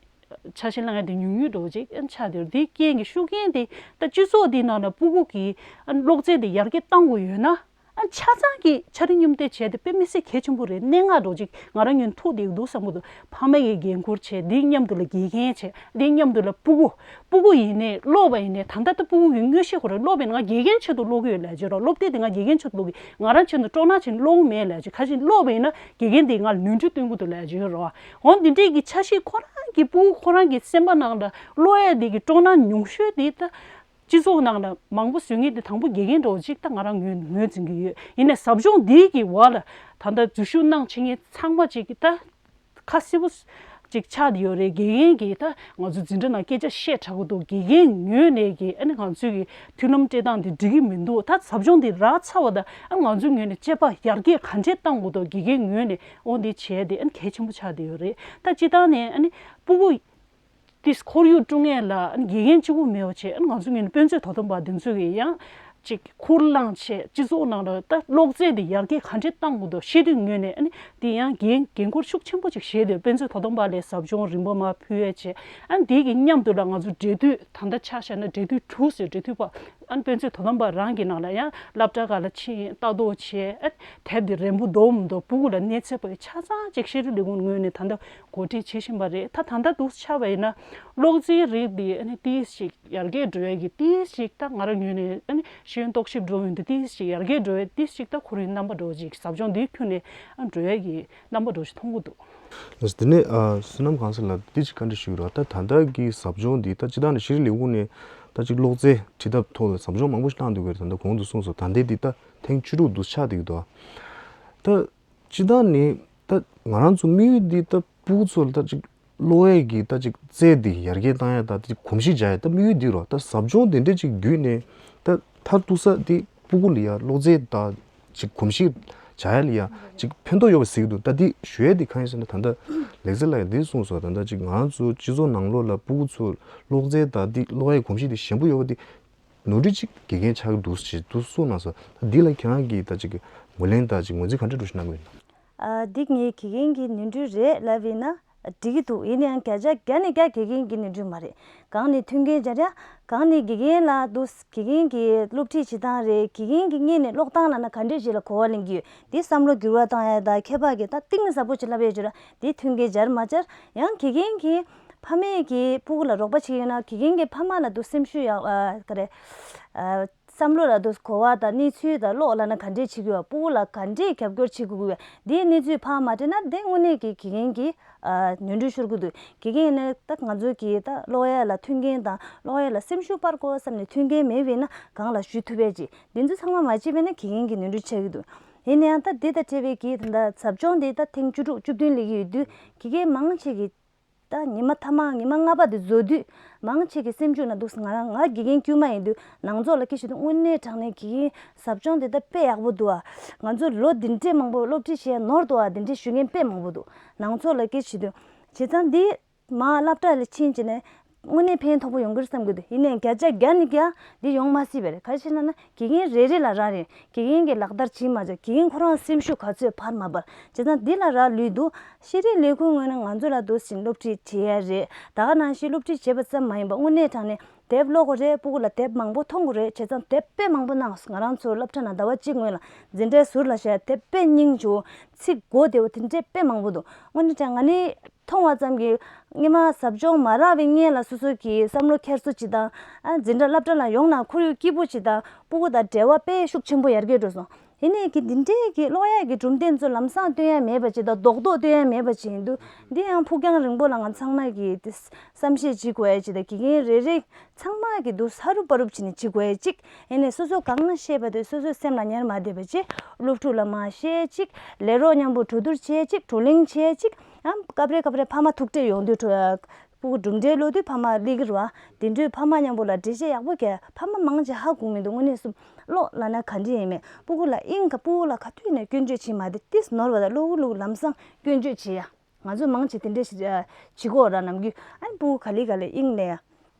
ཆ་ཤས་བླང་ཡ་དེ་ཉུང་ཉུང་འདྲ་བོ་ཅིག་ཨ་ཆགས་བསྡད་ཡོད་རེད། དེའི་རྐྱེན་གྱིས་ཤུགས་རྐྱེན་དེ་ད་སྤྱི་ཚོགས་འདིའི་ནང་ལ་སྤུ་གུ་གི་ཨ་ནི་ཀློག་རྩལ་དེ་ཡར་རྒྱས་གཏང་དགོས་ཡོད་ན་ཨ་ཆ་ཚང་གི་འཆར་གཞི་མཉམ་འདེགས་བྱས་ཏེ་དཔེ་མི་སྲིད་གལ་ཆེན་པོ་རེད། གནད་འགག་འདྲ་བོ་ཅིག་ང་རང་ཉིད་ཐུག་བསྡད་ཀྱི་འདུག་བསམ་གྱི་འདུག་ཕ་མ་ཡིས་འགན་འཁུར་བྱས་འདིའི་མཉམ་དུ་ལ་དགེ་རྒན་བྱས། འདི་མཉམ་དུ་ལ་སྤུ་གུ། སྤུ་གུ་ཡིན་ནའི་ཀློག་པ་ཡིན་ནའི་ད་ལྟ་ད་སྤུ་གུ་གི་མངོན་ཤེས་ཁོ་རང་ཀློག་པ་ཡིན་ན་ང་དགེ་རྒན་ཆེད་དུ་ཀློག་གི་ཡོད་ལབ་ཀྱི་ཡོད་རེད། སློབ་དེབ་དེ་ང་དགེ་རྒན་ཆེད་དུ་ཀློག་གི། ང་རང་ཆེད་དུ་སྤྲོ་སྣང་བྱས་ནས་ཀློག་གི་མེད་ལབ་ཀྱི། ཁ་ཅིག་ཀློག་པ་ཡིན་ན་དགེ་རྒན་དེས་ང་ལ་ནོར་འཁྲུལ་སྟོན་གྱི་འདུག་ལབ་ཀྱི་ཡོད་རེད་བ། འོ་འདི་འདྲས་ཀྱི་འཆར་གཞི་ཁོ་རང་གི་སྤུ་གུ་ཁོ་རང་གི་སེམས་པ་ནང་ལ་ཀློག་ཡས་དེ་གི་སྤྲོ་སྣང་ཉུང་ཤོས་དེ་ད། སྤྱི་ཚོགས་ནང་ལ་མང་པོ་བཟོ་མཁན་དེ་དང་པོ་དགེ་རྒན་འདྲ་བོ་ཅིག་ད་ང་རང་ངོས་ངོས་འཛིན་གྱི་ཡོད། ཡིན་ནའི་ཟབ་སྦྱོང་འདིའི་གི་འོག་ལ་ད་ལྟ་འཛུལ་ཞུགས་གནང་བྱེད་མཁན་ཚང་མ་ཅིག་གི་ད་ཁ་གསལ་པོ་ཅིག་ཆགས་བསྡད་ཡོད་རེད། དགེ་རྒན་གྱིས་ད་ང་ཚོ་འཛིན་གྲྭ་ནང་སྐད་ཆ་བཤད་དྲག་པོ་འདུག་དགེ་རྒན་ངོས་ནས་ཀྱི་ཨ་ནི་ང་ཚོའི་གི་མཐུན་ལམ་སྤྲད་སྟངས་འདི་འགྲིག་གི་མི་འདུག་ད་ཟབ་སྦྱོང་འདི་རག་ཚར་བ་ད་ཨ་ང་ཚོའི་ངོས་ནས་དཔྱད་པ་ཡར་རྒྱས་ག་འདྲས་གཏང་དགོས་འདུག་དགེ་རྒན་ངོས་ནས་འོ་འདི་བྱས་ཏེ་ཨ་ནི་གལ་ཆེན་པོ་ཆགས་བསྡད་ཡོད་རེད། ད་སྤྱིར་བཏང་ནས་ཨ་ནི་སྤུ་གུ་ཏིས་ཁོར་ཡུག་བསྐྲུན་མཁན་ལ་ཨ་ནི་དགེ་རྒན་གཅིག་པུ་མེད་པ་བྱས། ཨ་ནི་ང་ཚོ་ངོས་ནས་དཔེ་མཛོད་དོ་དམ་པ་འདི་ཚོས་ཀྱི་ཡང་ཅིག་ཁུར་བླངས་བྱས་སྤྱི་ཚོགས་ནང་ལ་ད་གློག་རྫས་འདི་ཡར་རྒྱས་ག་འདྲས་གཏང་དགོས་འདུག་ཤེས་དུས་ངོས་ནས་ཨ་ནི་འདི་ཡང་འགན་འགན་ཁུར་ཤུགས་ཆེན་པོ་ཅིག་བཞེས་ཏེ་དཔེ་མཛོད་དོ་དམ་པ་ལ་ཟབ་སྦྱོང་རིམ་པ་མར་ཕུལ་ཡས་བྱས། ཨ་ནི་འདི་གི་མཉམ་དུ་ལ་ང་ཚོ་འབྲེལ་མཐུད་ད་ལྟ་ཆ་བཞག་ན་འབྲེལ་མཐུད་དྲུག་ཟེར་འབྲེལ་མཐུད་པ་ཨ་ནི་དཔེ་མཛོད་དོ་དམ་པ་རང་གི་ནང་ལ་ཡང་སློབ་གྲྭ་ཁག་ལ་ཕྱིན་ལྟ་རྟོག་བྱས། ཨ་ནི་དེབ་འདི་རན་པོ་འདུག་མི་འདུག་སྤུ་གུ་ལ་གནས་ཚད་པ་ཆ་ཚང་ཅིག་ཤེས་རིག་ལས་ཁུངས་ངོས་ནས་ད་ལྟ་འགོ་ཁྲིད་བྱེད་བཞིན་པ་རེད། ད་ད་ལྟ་འདུག་ཆགས་པ་ཡིན་ན་གློག་རྫས་རིགས་འདི་ཨ་ནི་ཏིས་ཞིག་ཡར་རྒྱས་འགྲོ་ཡས་ཀྱི་ཏིས་ཞིག་ད་ང་རང་ངོས་ནས་ཨ་ནི་ཤེས་ཡོན་རྟོག་ཞིབ་འགྲོ་ཡོང་དུས་ཏིས་ཞིག་ཡར་རྒྱས་འགྲོ་ཡས་ཏིས་ཞིག་ད་ཁོར་ཡུག་རྣམ་པ་འགྲོ་ཅིག་ཟབ་སྦྱོང་འདིའི་ཁྱོན་ནས་ཨ་འགྲོ་ཡས་ཀྱི་རྣམ་པ་འགྲོ་ཞིག་མཐོང་གི་འདུག་ལགས་སོ། དེ་ནས་ཨ་བསོད་ནམས་གང་ཟེར་ལ་ཏིས་ཞིག་བཀའ་འདྲི་ཞུ་གི་རོགས། ད་ད་ལྟ་གི་ཟབ་སྦྱོང་འདི་ད་སྤྱི་བཏང་ནས་ཤེས་རིག་ལས་ཁུངས་ནས་ད་ཅིག་གློག་རྫས་ཁྲིད་ཐབས་ཐོག་ལ་ཟབ་སྦྱོང་མང་པོ་ཞིག་གནང་འདུག་གི་རེད། ད་ལྟ་གོང་དུ་གསུངས་སོང་། ད་ལྟའི་འདི་ད་ཐེངས་བཅུ་དྲུག་འདུག་ཆགས་བསྡད་ཀྱི་འདུག་ད་སྤྱིར་བཏང་ནི་ད་ང་རང་ཚོ་དམིགས་ཡུལ་འདི་ད་སྤུ་གུ་ཚོ་ལ་ད་ཅིག་གློག་ཡས་ཀྱི་ད་ཅིག་རྫས་འདི་ཡར་རྒྱས་བཏང་ཡ་ད་ཅིག་གོམས་གཤིས་སྦྱར་ཡ་ད་དམིགས་ཡུལ་འདི་རོ། ད་ཟབ་སྦྱོང་དེ་འདྲས་ཅིག་བརྒྱུད་ནས་ད་མཐར་གཏུགས་ས་དེ་སྤུ་གུ་ལ་ཡ་གློག་རྫས་ད་ཅིག་གོམས་གཤིས་སྦྱར་ཡ་ལ་ཡ་ཅིག་ཕན་ཐོགས་ཡོད་པ་ཟེར་གྱི་འདུག་ད་འདི་ཞུ་ཡ་འདི་གང་ཡིན་ཟེར་ན་ད་ལྟ་ལེགས་ཚེ་ལགས་ཀྱིས་འདི་གསུངས་སོང་། ད་ལྟ་ཅིག་ང་ཚོ་སྤྱི་ཚོགས་ནང་ལོགས་ལ་སྤུ་གུ་ཚོ་གློག་རྫས་ད་འདི་གློག་ཡས་གོམས་གཤིས་འདི་ཞན་པོ་ཡོད་པ་འདི། ནོར་འཁྲུལ་གཅིག་དགེ་རྒན་ཆགས་ཀྱི་འདུག་ཅེས་འདུག་གསུངས་གནང་སོང་། ད་འདི་ལ་ཁྱེད་རང་གིས་ད་ཅིག་ངོས་ལེན་ད་ཅིག་ངོས་འཛིན་ག་འདྲ་འདྲ་ཞིག་གནང་གི་ཡོད་ན། ཨ། འདི་ངས་དགེ་རྒན་གྱི་ནོར་འཁྲུལ་རེད་ལབ་ཡིན་ན་འགྲིག་གི་འདུག་ཡིན་ནའང་བརྒྱ་ཆ་བརྒྱ་ནས་བརྒྱ་དགེ་རྒན་གྱི་ནོར་འཁྲུལ་མ་རེད། གང་ནས་མཐུན་རྐྱེན་སྦྱར་ཡ། གང་ནས་དགེ་རྒན་ལ་འདུག་དགེ་རྒན་གྱི་སློབ་ཁྲིད་བྱེད་སྟངས་རེད། དགེ་རྒན་གྱི་སྔོན་ནས་ཀློག་སྟངས་ལབ་ན་ག་འདྲས་ཞིག་ལ་གོ་བ་ལེན་གྱི་ཡོད། འདི་བསམ་བློ་འགྱུར་བ་བཏང་ཡ་ད་ཁྱད་པར་གྱི་ད་གཏིང་ཟབ་པོ་ཅིག་ལབ་ཡ་ཅིག་ར་འདི་མཐུན་རྐྱེན་སྦྱར་མ་སྦྱར། ཡང་དགེ་རྒན་གྱིས་ཕ་མས་ཀྱིས་སྤུ་གུ་ལ་རོགས་པ་བྱེད་ཡོད་ན་དགེ་རྒན་གྱིས་ཕ་མ་ལ་འདུག་སེམས་ཤུགས་ཡག་ཨ་ག་རེ། ཨ། བསམ་བློ་ལ་འདུག་གོ་བ་དང་གནས་ཚུལ་དང་ཀློག་ལབ་ན་ག་འདྲས་བྱེད་དགོས་པ། སྤུ་གུ་ལ་ག་འདྲས་རྒྱབ་སྐྱོར་བྱེད་དགོས་དགོས་པ་འདིའི་གནས་ཚུལ་ཕར་མ་སྤྲད་ན་དེ་དངོས་གནས་ཀྱི་དགེ་རྒན་གྱི་ཨ་ནོར་འཁྲུལ་ཤོར་གི་འདུག་དགེ་རྒན་ནི་ད་ང་ཚོ་གིས་ད་ཀློག་ཡ་ལ་མཐུན་རྐྱེན་དང་ཀློག་ཡ་ལ་སེམས་ཤུགས་སྤར་དགོས་བསམ་ནས་མཐུན་རྐྱེན་མེད་པས་ན་གང་ལ་ཞུ་ཐུབ་པས་ཀྱི་འདི་ཚོ་ཚང་མ་མ་བྱས་པས་ན་དགེ་རྒན་གྱི་ནོར་འཁྲུལ་ཆགས་ཀྱི་འདུག་ཡིན་ན་ཡང་ད་འདི་དང་འབྲེལ་བའི་གི་ད་ལྟ་ཟབ་སྦྱོང་འདི་ད་ཐེངས་བཅུ་དྲུག་བཅུ་བདུན་སླེབས་ཀྱི་ཡོད་དུས་དགེ་རྒན་མང་ཆེ་གིས། ད་ཉི་མ་མཐའ་མ་ཉི་མ་ལྔ་པ་དེ་བཟོ་དུས་མང་ཆེ་གི་སེམས་ཤུགས་ན་འདུག་ང་རང་ང་དགེ་རྒན་དཀྱུས་མ་ཡིན་དུས་ནང་ཚོགས་ལ་སྐད་ཆ་དུས་དངོས་གནས་དྲང་གནས་དགེ་རྒན་ཟབ་སྦྱོང་དེ་ད་དཔེ་ཡག་པོ་འདུག་ཨ། ང་ཚོ་ལོ་འདི་འདྲས་མང་པོ་སློབ་ཁྲིད་བྱས་ནོར་འདུག་ཨ། འདི་འདྲས་ཞུ་མཁན་དཔེ་མང་པོ་འདུག་ནང་ཚོགས་ལ་སྐད་ཆ་དུས་བྱས་ཙང་འདི་མ་སློབ་གྲྭ་ལ་ཕྱིན་བྱས་ནས་དངོས་གནས་ཕན་ཐོགས་པོ་ཡོང་གི་རེད་བསམ་གི་འདུག་ཡིན་ནའི་བརྒྱ་ཆ་བརྒྱ་ནི་བརྒྱ་འདི་ཡོང་མ་སྲིད་པ་རེད། ག་རེ་བྱས་ན་ན། དགེ་རྒན་རེ་རེ་ལ་རག་རེད། དགེ་རྒན་གྱིས་ལག་བསྟར་བྱེད་མ་བྱ། དགེ་རྒན་ཁོ་རང་སེམས་ཤུགས་ག་ཚོད་འཕར་མ་འཕར། བྱས་ཙང་འདི་ལ་རག་ལུས་འདུག་ཤེས་རིག་ལས་ཁུངས་ངོས་ནས་ང་ཚོ་ལ་འདུག་སེ་སློབ་ཁྲིད་བྱེད་ཡ་རེད། ད་ག་ནང་བཞིན་སློབ་ཁྲིད་བྱེད་པ་ཙམ་མ་ཡིན་པ་དངོས་གནས་དྲང་གནས་དེབ་ཀློག་དགོས་རེད། སྤུ་གུ་ལ་དེབ་མང་པོ་མཐོང་དགོས་རེད། བྱས་ཙང་དེབ་དཔེ་མང་པོ་གནང་སོང་། ང་རང་ཚོ་སློབ་གྲྭ་ནང་ཟླ་བ་གཅིག་སྔོན་ལ་འཛིན་གྲྭའི་ཟུར་ལ་བཞག་དེབ་དཔེ་སྙིང་རྗེ་པོ་ཚིག་མགོ་བདེ་པོ་དེ་འདྲས་དཔེ་མང་པོ་འདུག་དངོས་གནས་དྲང་ང་ནི། མཐོང་བ་ཙམ་གྱིས་སྔོན་མ་ཟབ་སྦྱོང་མ་རག་པའི་སྔོན་ལ་སོ་སོ་གིས་བསམ་བློ་འཁྱེར་སོ་ཅིག་དང་། ཨ། འཛིན་གྲྭ་སློབ་གྲྭ་ལ་ཡོང་ན་ཁོར་ཡུག་སྐྱིད་པོ་ཅིག་དང་སྤུ་གུ་དང་འབྲེལ་བ་དཔེ་ཤུགས་ཆེན་པོ་ཡར་རྒྱས་འགྲོ་སོང་། ཡིན་ནའི་གི་འདི་འདྲའི་གི་ཀློག་ཡག་གི་གྲུབ་འབྲས་ཚོ་ལམ་སང་སྟོན་ཡ་མེད་པ་ཅིག་དང་རྡོག་རྡོག་སྟོན་ཡ་མེད་པ་ཅིག་ཡིན་དུས་འདི་ཡང་ཕུགས་རྒྱང་རིང་པོ་ལ་ང་ཚང་མ་གིས་དེ་བསམ་ཤེས་བྱེད་དགོས་ཡ་ཅིག་དང་དགེ་རྒན་རེ་རེ་ཚང་མ་གིས་འདུག་ཧ་རུབ་པ་རུབ་བྱས་ནས་བྱེད་དགོས་ཡ་ཅིག་ཡིན་ནའི་སོ་སོ་གང་ཤེས་པ་དེ་སོ་སོའི་སེམས་ལ་ཉར་མ་བསྡད་པ་ཅིག་སློབ་ཕྲུག་ལ་མ་བཤད་ཅིག་ལས་རོགས་མཉམ་པོ་གྲོས་བསྡུར་བྱེད་ཅིག་བགྲོ་གླེང་བྱེད་ཅིག་ཨ། སྐབས་རེ་སྐབས་རེ་ཕ་མ་ཐུག་འཕྲད་ཡོང་དུས་ཁྲོ། སྤུ་གུ་གྲུབ་འབྲས་ཀློག་དུས་ཕ་མ་སླེབས་ཀྱི་རེད་བ། དེ་འདྲའི་ཕ་མ་མཉམ་པོ་ལ་འགྲེལ་བཤད་ཡག་པོ་བརྒྱབ། ཕ་མ་མང་ཆེ་ཧ་གོ་མི་འདུག་དངོས་གནས་སུ་ཀློག་ལབ་ན་ག་འདྲ་ཡིན་མིན། སྤུ་གུ་ལ་དབྱིངས་ཀ་སྤུ་གུ་ལ་ག་དུས་ནས་སྐྱོན་བརྗོད་བྱེད་མ་བདེ་ཏིས་ནོར་བ་དང་ཀློག་གི་ཀློག་གི་ལམ་སང་སྐྱོན་བརྗོད་བྱེད་ཡ། ང་ཚོ་མང་ཆེ་དེ་འདྲ་ཞིག་བྱེད་ཀྱི་ཡོད་ར། ནམ་རྒྱུན་ཨ་ནི་སྤུ་གུ་ག་ལེ་ག་ལེ་དབྱིངས་ལ་ཡ།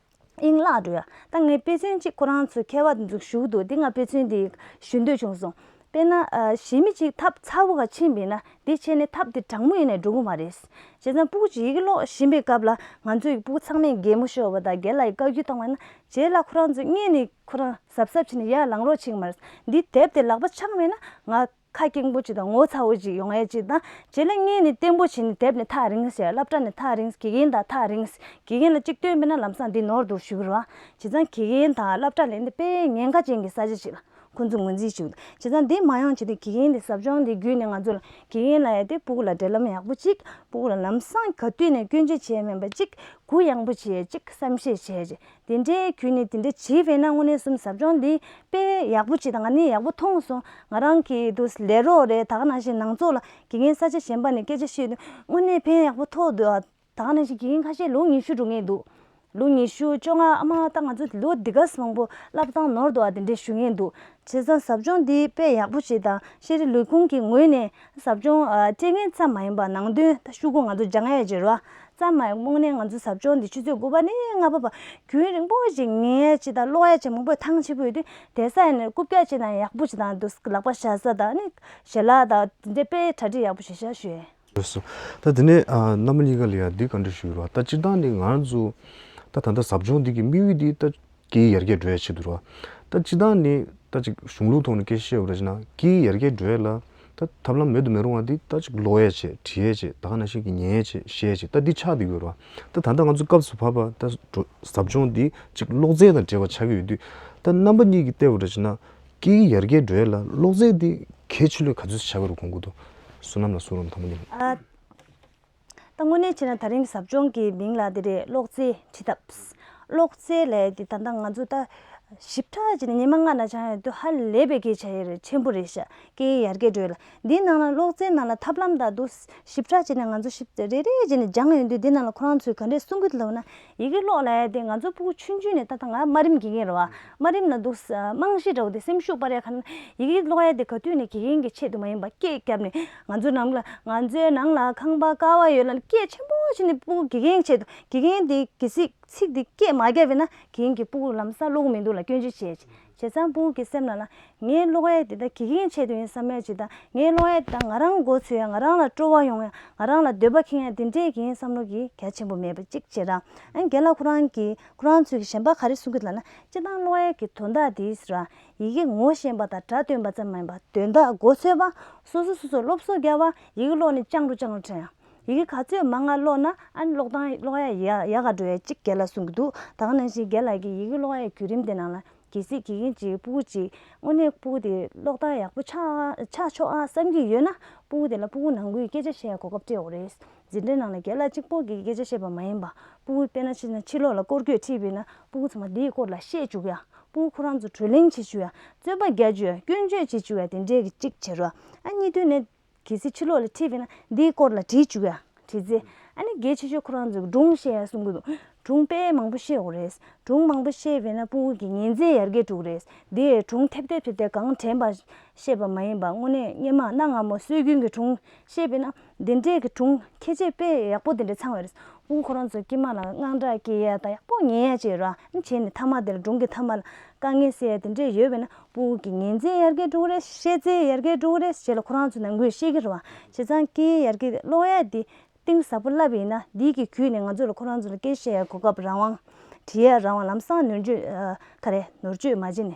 དབྱིངས་བརླག་འགྲོ་ཡ། ད་ངས་དཔེ་མཚོན་གཅིག་ཁོ་རང་ཚོའི་མཁས་པ་དེ་ཚོ་ཞུ་གི་འདུག་དེ་ང་དཔེ་མཚོན་དེ་ཞུ་འདོད་བྱུང་སོང་། དཔེར་ན། ཨ། གཞི་མི་གཅིག་ཐབས་ཚ་བོ་ག་ཕྱིན་པས་ན་དེ་བྱས་ནས་ཐབས་དེ་དྲང་མོ་ཡིན་ནས་འགྲོ་གི་མ་རེད། བྱས་ཙང་སྤུ་གུ་གཅིག་ཡི་གེ་ཀློག་བཞིན་པའི་སྐབས་ལ་ང་ཚོའི་སྤུ་གུ་ཚང་མས་གད་མོ་ཤོར་བ་དང་རྒན་ལགས་ཀྱིས་བཀའ་བཀྱོན་གཏོང་བ་ན་རྗེས་ལ་ཁོ་རང་ཚོ་སྔོན་ནས་ཁོ་རང་གཟབ་གཟབ་བྱས་ནས་ཡར་ལངས་རོགས་བྱེད་ཀྱི་མ་རེད། འདི་དེབ་དེ་ལག་པ་འཆང་བས་ན་ང་ཁ་སྐྱེངས་པོ་ཅིག་དང་ངོ་ཚ་བོ་ཅིག་ཡོང་ཡས་ཅིག་དང་རྗེས་ལ་སྔོན་ནས་བརྟན་པོ་བྱས་ནས་དེབ་ནས་ཐག་རིང་ཟེར། སློབ་གྲྭ་ནས་ཐག་རིང་། དགེ་རྒན་དང་ཐག་རིང་། དགེ་རྒན་ལ་གཅིག་སྟོན་པས་ན་ལམ་སང་འདི་ནོར་འདུག་ཞུ་གི་རེད་བ། བྱས་ཙང་དགེ་རྒན་དང་སློབ་གྲྭ་ལས་འདི་དཔེ་ཉེན་ཁ་ཅན་གྱི་ས་ཆ་ཅིག་ལ། ཁོང་ཚོས་ངོས་འཛིན་ཞུ། བྱས་ཙང་འདི་མ་ཡོང་ཆེད་དུ་དགེ་རྒན་དེ་ཟབ་སྦྱོང་འདི་བརྒྱུད་ནས་ང་ཚོ་ལ་དགེ་རྒན་ལ་ཡ་དེ་སྤུ་གུ་ལ་འབྲེལ་ལམ་ཡག་པོ་གཅིག་སྤུ་གུ་ལ་ལམ་སང་ག་དུས་ནས་སྐྱོན་བརྗོད་བྱས་མེད་པ་གཅིག་གུ་ཡངས་པོ་བྱས་གཅིག་བསམ་ཤེས་བྱས་རྗེས་དེ་འདྲའི་བརྒྱུད་ནས་དེ་འདྲ་བྱས་པས་ན་དངོས་གནས་སུམ་ཟབ་སྦྱོང་འདི་དཔེ་ཡག་པོ་བྱས་དང་ང་ནི་ཡག་པོ་མཐོང་སོང་། ང་རང་གི་དུ་ལས་རོགས་རེད། ད་ག་ནང་བཞིན་ནང་ཚོགས་ལ་དགེ་རྒན་ས་ཆ་གཞན་པ་ནས་སྐད་ཆ་བཤད་དུས་དངོས་གནས་ཕན་ཡག་པོ་ཐོགས་འདུག་ཨ། ད་ག་ནང་བཞིན་དགེ་རྒན་ཁ་ཤས་ལོ་ཉི་ཤུ་འགྲོ་མཁན་འདུག་ལོ་ཉི་ཤུ་བཅོ་ལྔ་ཨ་མ་ད་ང་ཚོ་ལོ་འདི་ག་མང་པོ་བསླབ་སྟངས་ནོར་འདུག་ཨ་དེ་འདྲས་ཞུ་མཁན་འདུག་བྱས་ཙང་ཟབ་སྦྱོང་འདི་དཔེ་ཡག་པོ་ཞིག་དང་ཤེས་རིག་ལས་ཁུངས་ཀྱི་ངོས་ནས་ཟབ་སྦྱོང་ཨ་སྤྲད་མཁན་ཙམ་མ་ཡིན་པ་ནང་དོན་ད་ཤོག་གུ་ང་ཚོ་སྦྱང་ཡ་བྱེད་རོགས་ཙམ་མ་ཡིན་དངོས་གནས་ང་ཚོ་ཟབ་སྦྱོང་འདི་ཆུ་ཚོད་དགུ་པ་ནས་ལྔ་པ་བར་རྒྱུན་རིང་པོ་ཞིག་ཉན་ཡ་ཅིག་དང་ཀློག་ཡ་ཅིག་མང་པོ་ཐང་ཆེན་པོ་ཡོད་དུས་དེ་ས་ཡ་ནས་རྐུབ་བཀྱག་ཅིག་དང་ཡག་པོ་ཞིག་དང་དུ་ལག་པ་བཞག་ས་དང་ནི་ཞལ་ལག་དང་དེ་འདྲས་དཔེ་གྲ་སྒྲིག་ཡག་པོ་ཞིག་བྱ་ཞུ་ཡ། ལགས་སོ། ད་དེ་ནས་ཨ་རྣམ་པ་གཉིས་ཀ་ལ་ཡང་འདི་བཀའ་འདྲི་ཞུ་རོགས། ད་སྤྱིར་བཏང་ནི་ང་ཚོ་ད་ད་ལྟ་ཟབ་སྦྱོང་འདི་གི་དམིགས་ཡུལ་འདི་ད་སྐད་ཡར་རྒྱས་འགྲོ་ཡ་ཆེད་དུ་རོགས། ད་སྤྱིར་བཏང་ནི་ད་ཅིག་གཞུང་ལུགས་ཐོག་ནས་སྐད་ཆ་བཤད་པ་རེད་ཅེ་ན་སྐད་ཡར་རྒྱས་འགྲོ་ཡ་ལ་ད་ཐབས་ལམ་མེད་དུ་མི་རུང་བ་འདི་ད་ཅིག་ཀློག་ཡ་བྱས་བྲིས་ཡ་བྱས་ད་ག་ནང་བཞིན་གྱི་ཉན་ཡ་བྱས་བཤད་ཡ་བྱས་ད་འདི་ཆགས་བསྡད་ཡོད་རོགས། ད་ད་ལྟ་ང་ཚོ་སྐབས་སུ་བབས་པ་ད་ཟབ་སྦྱོང་འདི་ཅིག་ཀློག་རྩལ་དང་འབྲེལ་བ་ཆགས་ཀྱི་ཡོད་དུས་ད་རྣམ་པ་གཉིས་ཀྱིས་བལྟས་པ་རེད་ཅེ་ན། སྐད་ཡིག་ཡར་རྒྱས་འགྲོ་ཡ་ལ་ཀློག་རྩལ་འདི་གལ་ཆེ་ལོས་ག་ཚོད་ཆགས་ཀྱི་རུ་གོང་གུ་འདུག་བསོད་ནམས་ལ་གསུང་རོགས་དང་པོ་ཉིད། ཨ། ད་དངོས་གནས་བྱས་ན་ད་རིང་གི་ཟབ་སྦྱོང་གི་མིང་ལ་འདི་རེད། ཀློག་རྩལ་ཁྲིད་ཐབས། ཀློག་རྩལ་ལས་འདི་ད་ལྟ་ང་ཚོ་ད་ཞིབ་ཕྲ་བྱས་ནས་ཉི་མ་ལྔ་ན་སྦྱང་ཡོད་དུས་ཧ་ལས་པའི་སྐད་ཆ་ཡ་རེད་ཆེན་པོ་རེད་ཤག་སྐད་ཡིག་ཡར་རྒྱས་འགྲོ་ཡ་ལ་འདིའི་ནང་ལ་ཀློག་རྩལ་ནང་ལ་ཐབས་ལམ་དང་འདུག་ཞིབ་ཕྲ་བྱས་ནས་ང་ཚོ་ཞིབ་རེ་རེ་བྱས་ནས་སྦྱང་ཡོང་དུས་འདི་ནང་ལ་ཁོ་རང་ཚོས་ག་འདྲས་གསུང་གི་འདུག་ལབ་ན། ཡི་གེ་ཀློག་ལབ་ཡ་དེ་ང་ཚོ་ཕྲུ་གུ་ཆུང་ཆུང་ནས་ད་ལྟ་ང་དམའ་རིམ་དགེ་རྒན་རེད་བ། དམའ་རིམ་ལ་འདུག་ས་རྨང་གཞི་འདྲ་བོ་དེ་སེམས་ཤུགས་སྤར་ཡ་ག་ན་ཡི་གེ་ཀློག་ཡ་དེ་ག་དུས་ནས་དགེ་རྒན་གྱི་ཆེད་དུ་མ་ཡིན་པ་སྐད་བརྒྱབ་ནས་ང་ཚོ་ནང་ལ་ང་ཚོའི་ནང་ལ་ཁང་པ་ཀ་བ་ཡོད་ལ་སྐད་ཆེན་པོ་བྱས་ནས་ཕྲུ་གུ་དགེ་རྒན་གྱི་ཆེད་དུ་དགེ་རྒན་དེ་གལ་སྲིད་ཚིག་དེ་སྐད་མ་བརྒྱབ་པས་ན་དགེ་རྒན་གྱིས་ཕྲུ་གུ་ལམ་སང་ཀློག་གི་མི་འདུག་ལ་སྐྱོན་བརྗོད་བྱས། བྱས་ཙང་ཕྲུ་གུ་གི་སེམས་ནང་ལ་ངས་ཀློག་ཡ་དེ་ད་དགེ་རྒན་ཆེད་དུ་ཡིན་བསམ་ཡ་ཅིག་དང་ངས་ཀློག་ཡ་དེ་ད་ང་རང་མགོ་ཚོས་ཡ་ང་རང་ལ་སྤྲོ་བ་ཡོང་ཡ་ང་རང་ལ་འདོད་པ་ཁེངས་ཡ་དེ་འདྲའི་དགེ་རྒན་བསམ་བློ་གི་གལ་ཆེན་པོ་མེད་པ་གཅིག་བྱས་ར། ཨ་ནི་རྒན་ལགས་ཁོ་རང་གིས་ཁོ་རང་ཚོས་ཀྱི་གཞན་པ་ག་རེ་གསུང་གི་ལབ་ན་སྤྱིར་བཏང་ཀློག་ཡ་གི་དོན་དག་དེ་ཟེར་བ་ཡི་གེ་ངོ་ཤེས་པ་དང་སྒྲ་འདོན་པ་ཙམ་མ་ཡིན་པ་དོན་དག་མགོ་ཚོས་པ་སོ་སོ་སོ་སོ་སློབ་གསོ་རྒྱག་པ་ཡི་གེ་ཀློག་ནས་སྤྱང་གྲུང་སྤྱང་གྲུང་དྲན་ཡ། ཡི་གེ་ག་ཚོད་མང་ང་ཀློག་ན་ཨ་ནི་ཀློག་སྟངས་ཀློག་ཡ་ཡ་ཡག་ག་འགྲོ་ཡ་གཅིག་རྒན་ལགས་གསུང་གི་འདུག་ད་ག་ནང་བཞིན་རྒན་ལགས་ཀྱིས་ཡི་གེ་ཀློག་ཡ་བརྒྱུད་རིམ་དེ་ནང་ལ་གལ་སྲིད་དགེ་རྒན་གཅིག་ཕྲུ་གུ་གཅིག་དངོས་གནས་ཕྲུ་གུ་དེ་ཀློག་སྟངས་ཡག་པོ་ཆགས་ཆགས་ཆོག་ཨ་བསམ་གྱི་ཡོད་ན་ཕྲུ་གུ་དེ་ལ་ཕྲུ་གུ་ནང་ཁུལ་སྐད་ཆ་བཤད་ཡ་གོ་སྐབས་སྤྲད་དགོས་རེད། འཛིན་གྲྭའི་ནང་ལ་རྒན་ལགས་གཅིག་པོ་གིས་སྐད་ཆ་བཤད་པ་མ་ཡིན་པ་ཕྲུ་གུ་དཔེར་ན་ཕྱི་ན་ཕྱི་ལོགས་ལ་སྐོར་སྐྱོད་ཁྲིད་པས་ན་ཕྲུ་གུ་ཚང་མ་དེའི་སྐོར་ལ་བཤད་བཅུག་ཡ་ཕྲུ་གུ་ཁོ་རང་ཚོ་བགྲོ་གླེང་བྱེད་བཅུག་ཡ་རྩོད་པ་རྒྱག་བཅུག་ཡ་སྐྱོན་བརྗོད་བྱེད་བཅུག་ཡ་དེ་འདྲས་ཀྱི་གཅིག་བྱེད་རོགས་ཨ་གཉིས་དུས་ནས། གལ་སྲིད་ཕྱི་ལོགས་ལ་ཁྲིད་པས་ན་འདིའི་སྐོར་ལ་བྲིས་བཅུག་ཡ་བྲིས་རྗེས་ཨ་ནི་གལ་ཆེ་ཤོས་ཁོ་རང་ཚོས་སྒྲུང་བཤད་ཡ་གསུང་གི་འདུག་སྒྲུང་དཔེ་མང་པོ་བཤད་དགོས་རེད། སྒྲུང་མང་པོ་བཤད་པས་ན་ཕྲུ་གུ་གི་ཉན་ཚད་ཡར་རྒྱས་འགྲོ་གི་རེད། འདི་སྒྲུང་ཐེབས་ཐེབས་ཐེབས་ཐེབས་གང་དྲན་པ་བཤད་པ་མ་ཡིན་པ་དངོས་གནས་སྔོན་མ་གནའ་སྔ་མོ་སྲོལ་རྒྱུན་གྱི་སྒྲུང་བཤད་པས་ན་འདི་འདྲས་ཀྱི་སྒྲུང་ཁྱད་ཆོས་དཔེ་ཡག་པོ་འདི་འདྲས་ཚང་བ་རེད། ཕྲུ་གུ་ཁོ་རང་ཚོ་དཀྱིལ་མ་ལ་དངངས་སྐྲག་སྐྱེ་ཡ་དང་ཡག་པོ་ཉན་ཡ་བྱས་ར་ཨ་ནི་བྱས་ནས་མཐའ་མ་དེ་ལ་སྒྲུང་གི་མཐའ་མ་ལ་དཀའ་ངལ་སེལ་ཡ་དེ་འདྲས་ཡོད་པས་ན། ཕྲུ་གུ་གི་ཉན་ཚད་ཡར་རྒྱས་འགྲོ་གི་རེད། ཤེས་ཚད་ཡར་རྒྱས་འགྲོ་གི་རེད་ཞེས་ལ་ཁོ་རང་ཚོ་ནང་ཁུལ་བཤད་ཀྱི་རེད་བ། བྱས་ཙང་སྐད་ཡར་རྒྱས་ཀློག་ཡ་འདི་གཏིང་ཟབ་པོ་བསླབས་ཡིན་ན་འདི་གི་བརྒྱུད་ནས་ང་ཚོ་ལ་ཁོ་རང་ཚོ་ལ་སྐད་བཤད་ཡ་གོ་སྐབས་རང་དབང་། འབྲི་ཡ་རང་དབང་ལམ་སང་ནོར་བཅོས་ཨ། ག་རེ་ནོར་བཅོས་མ་བྱས་ནས།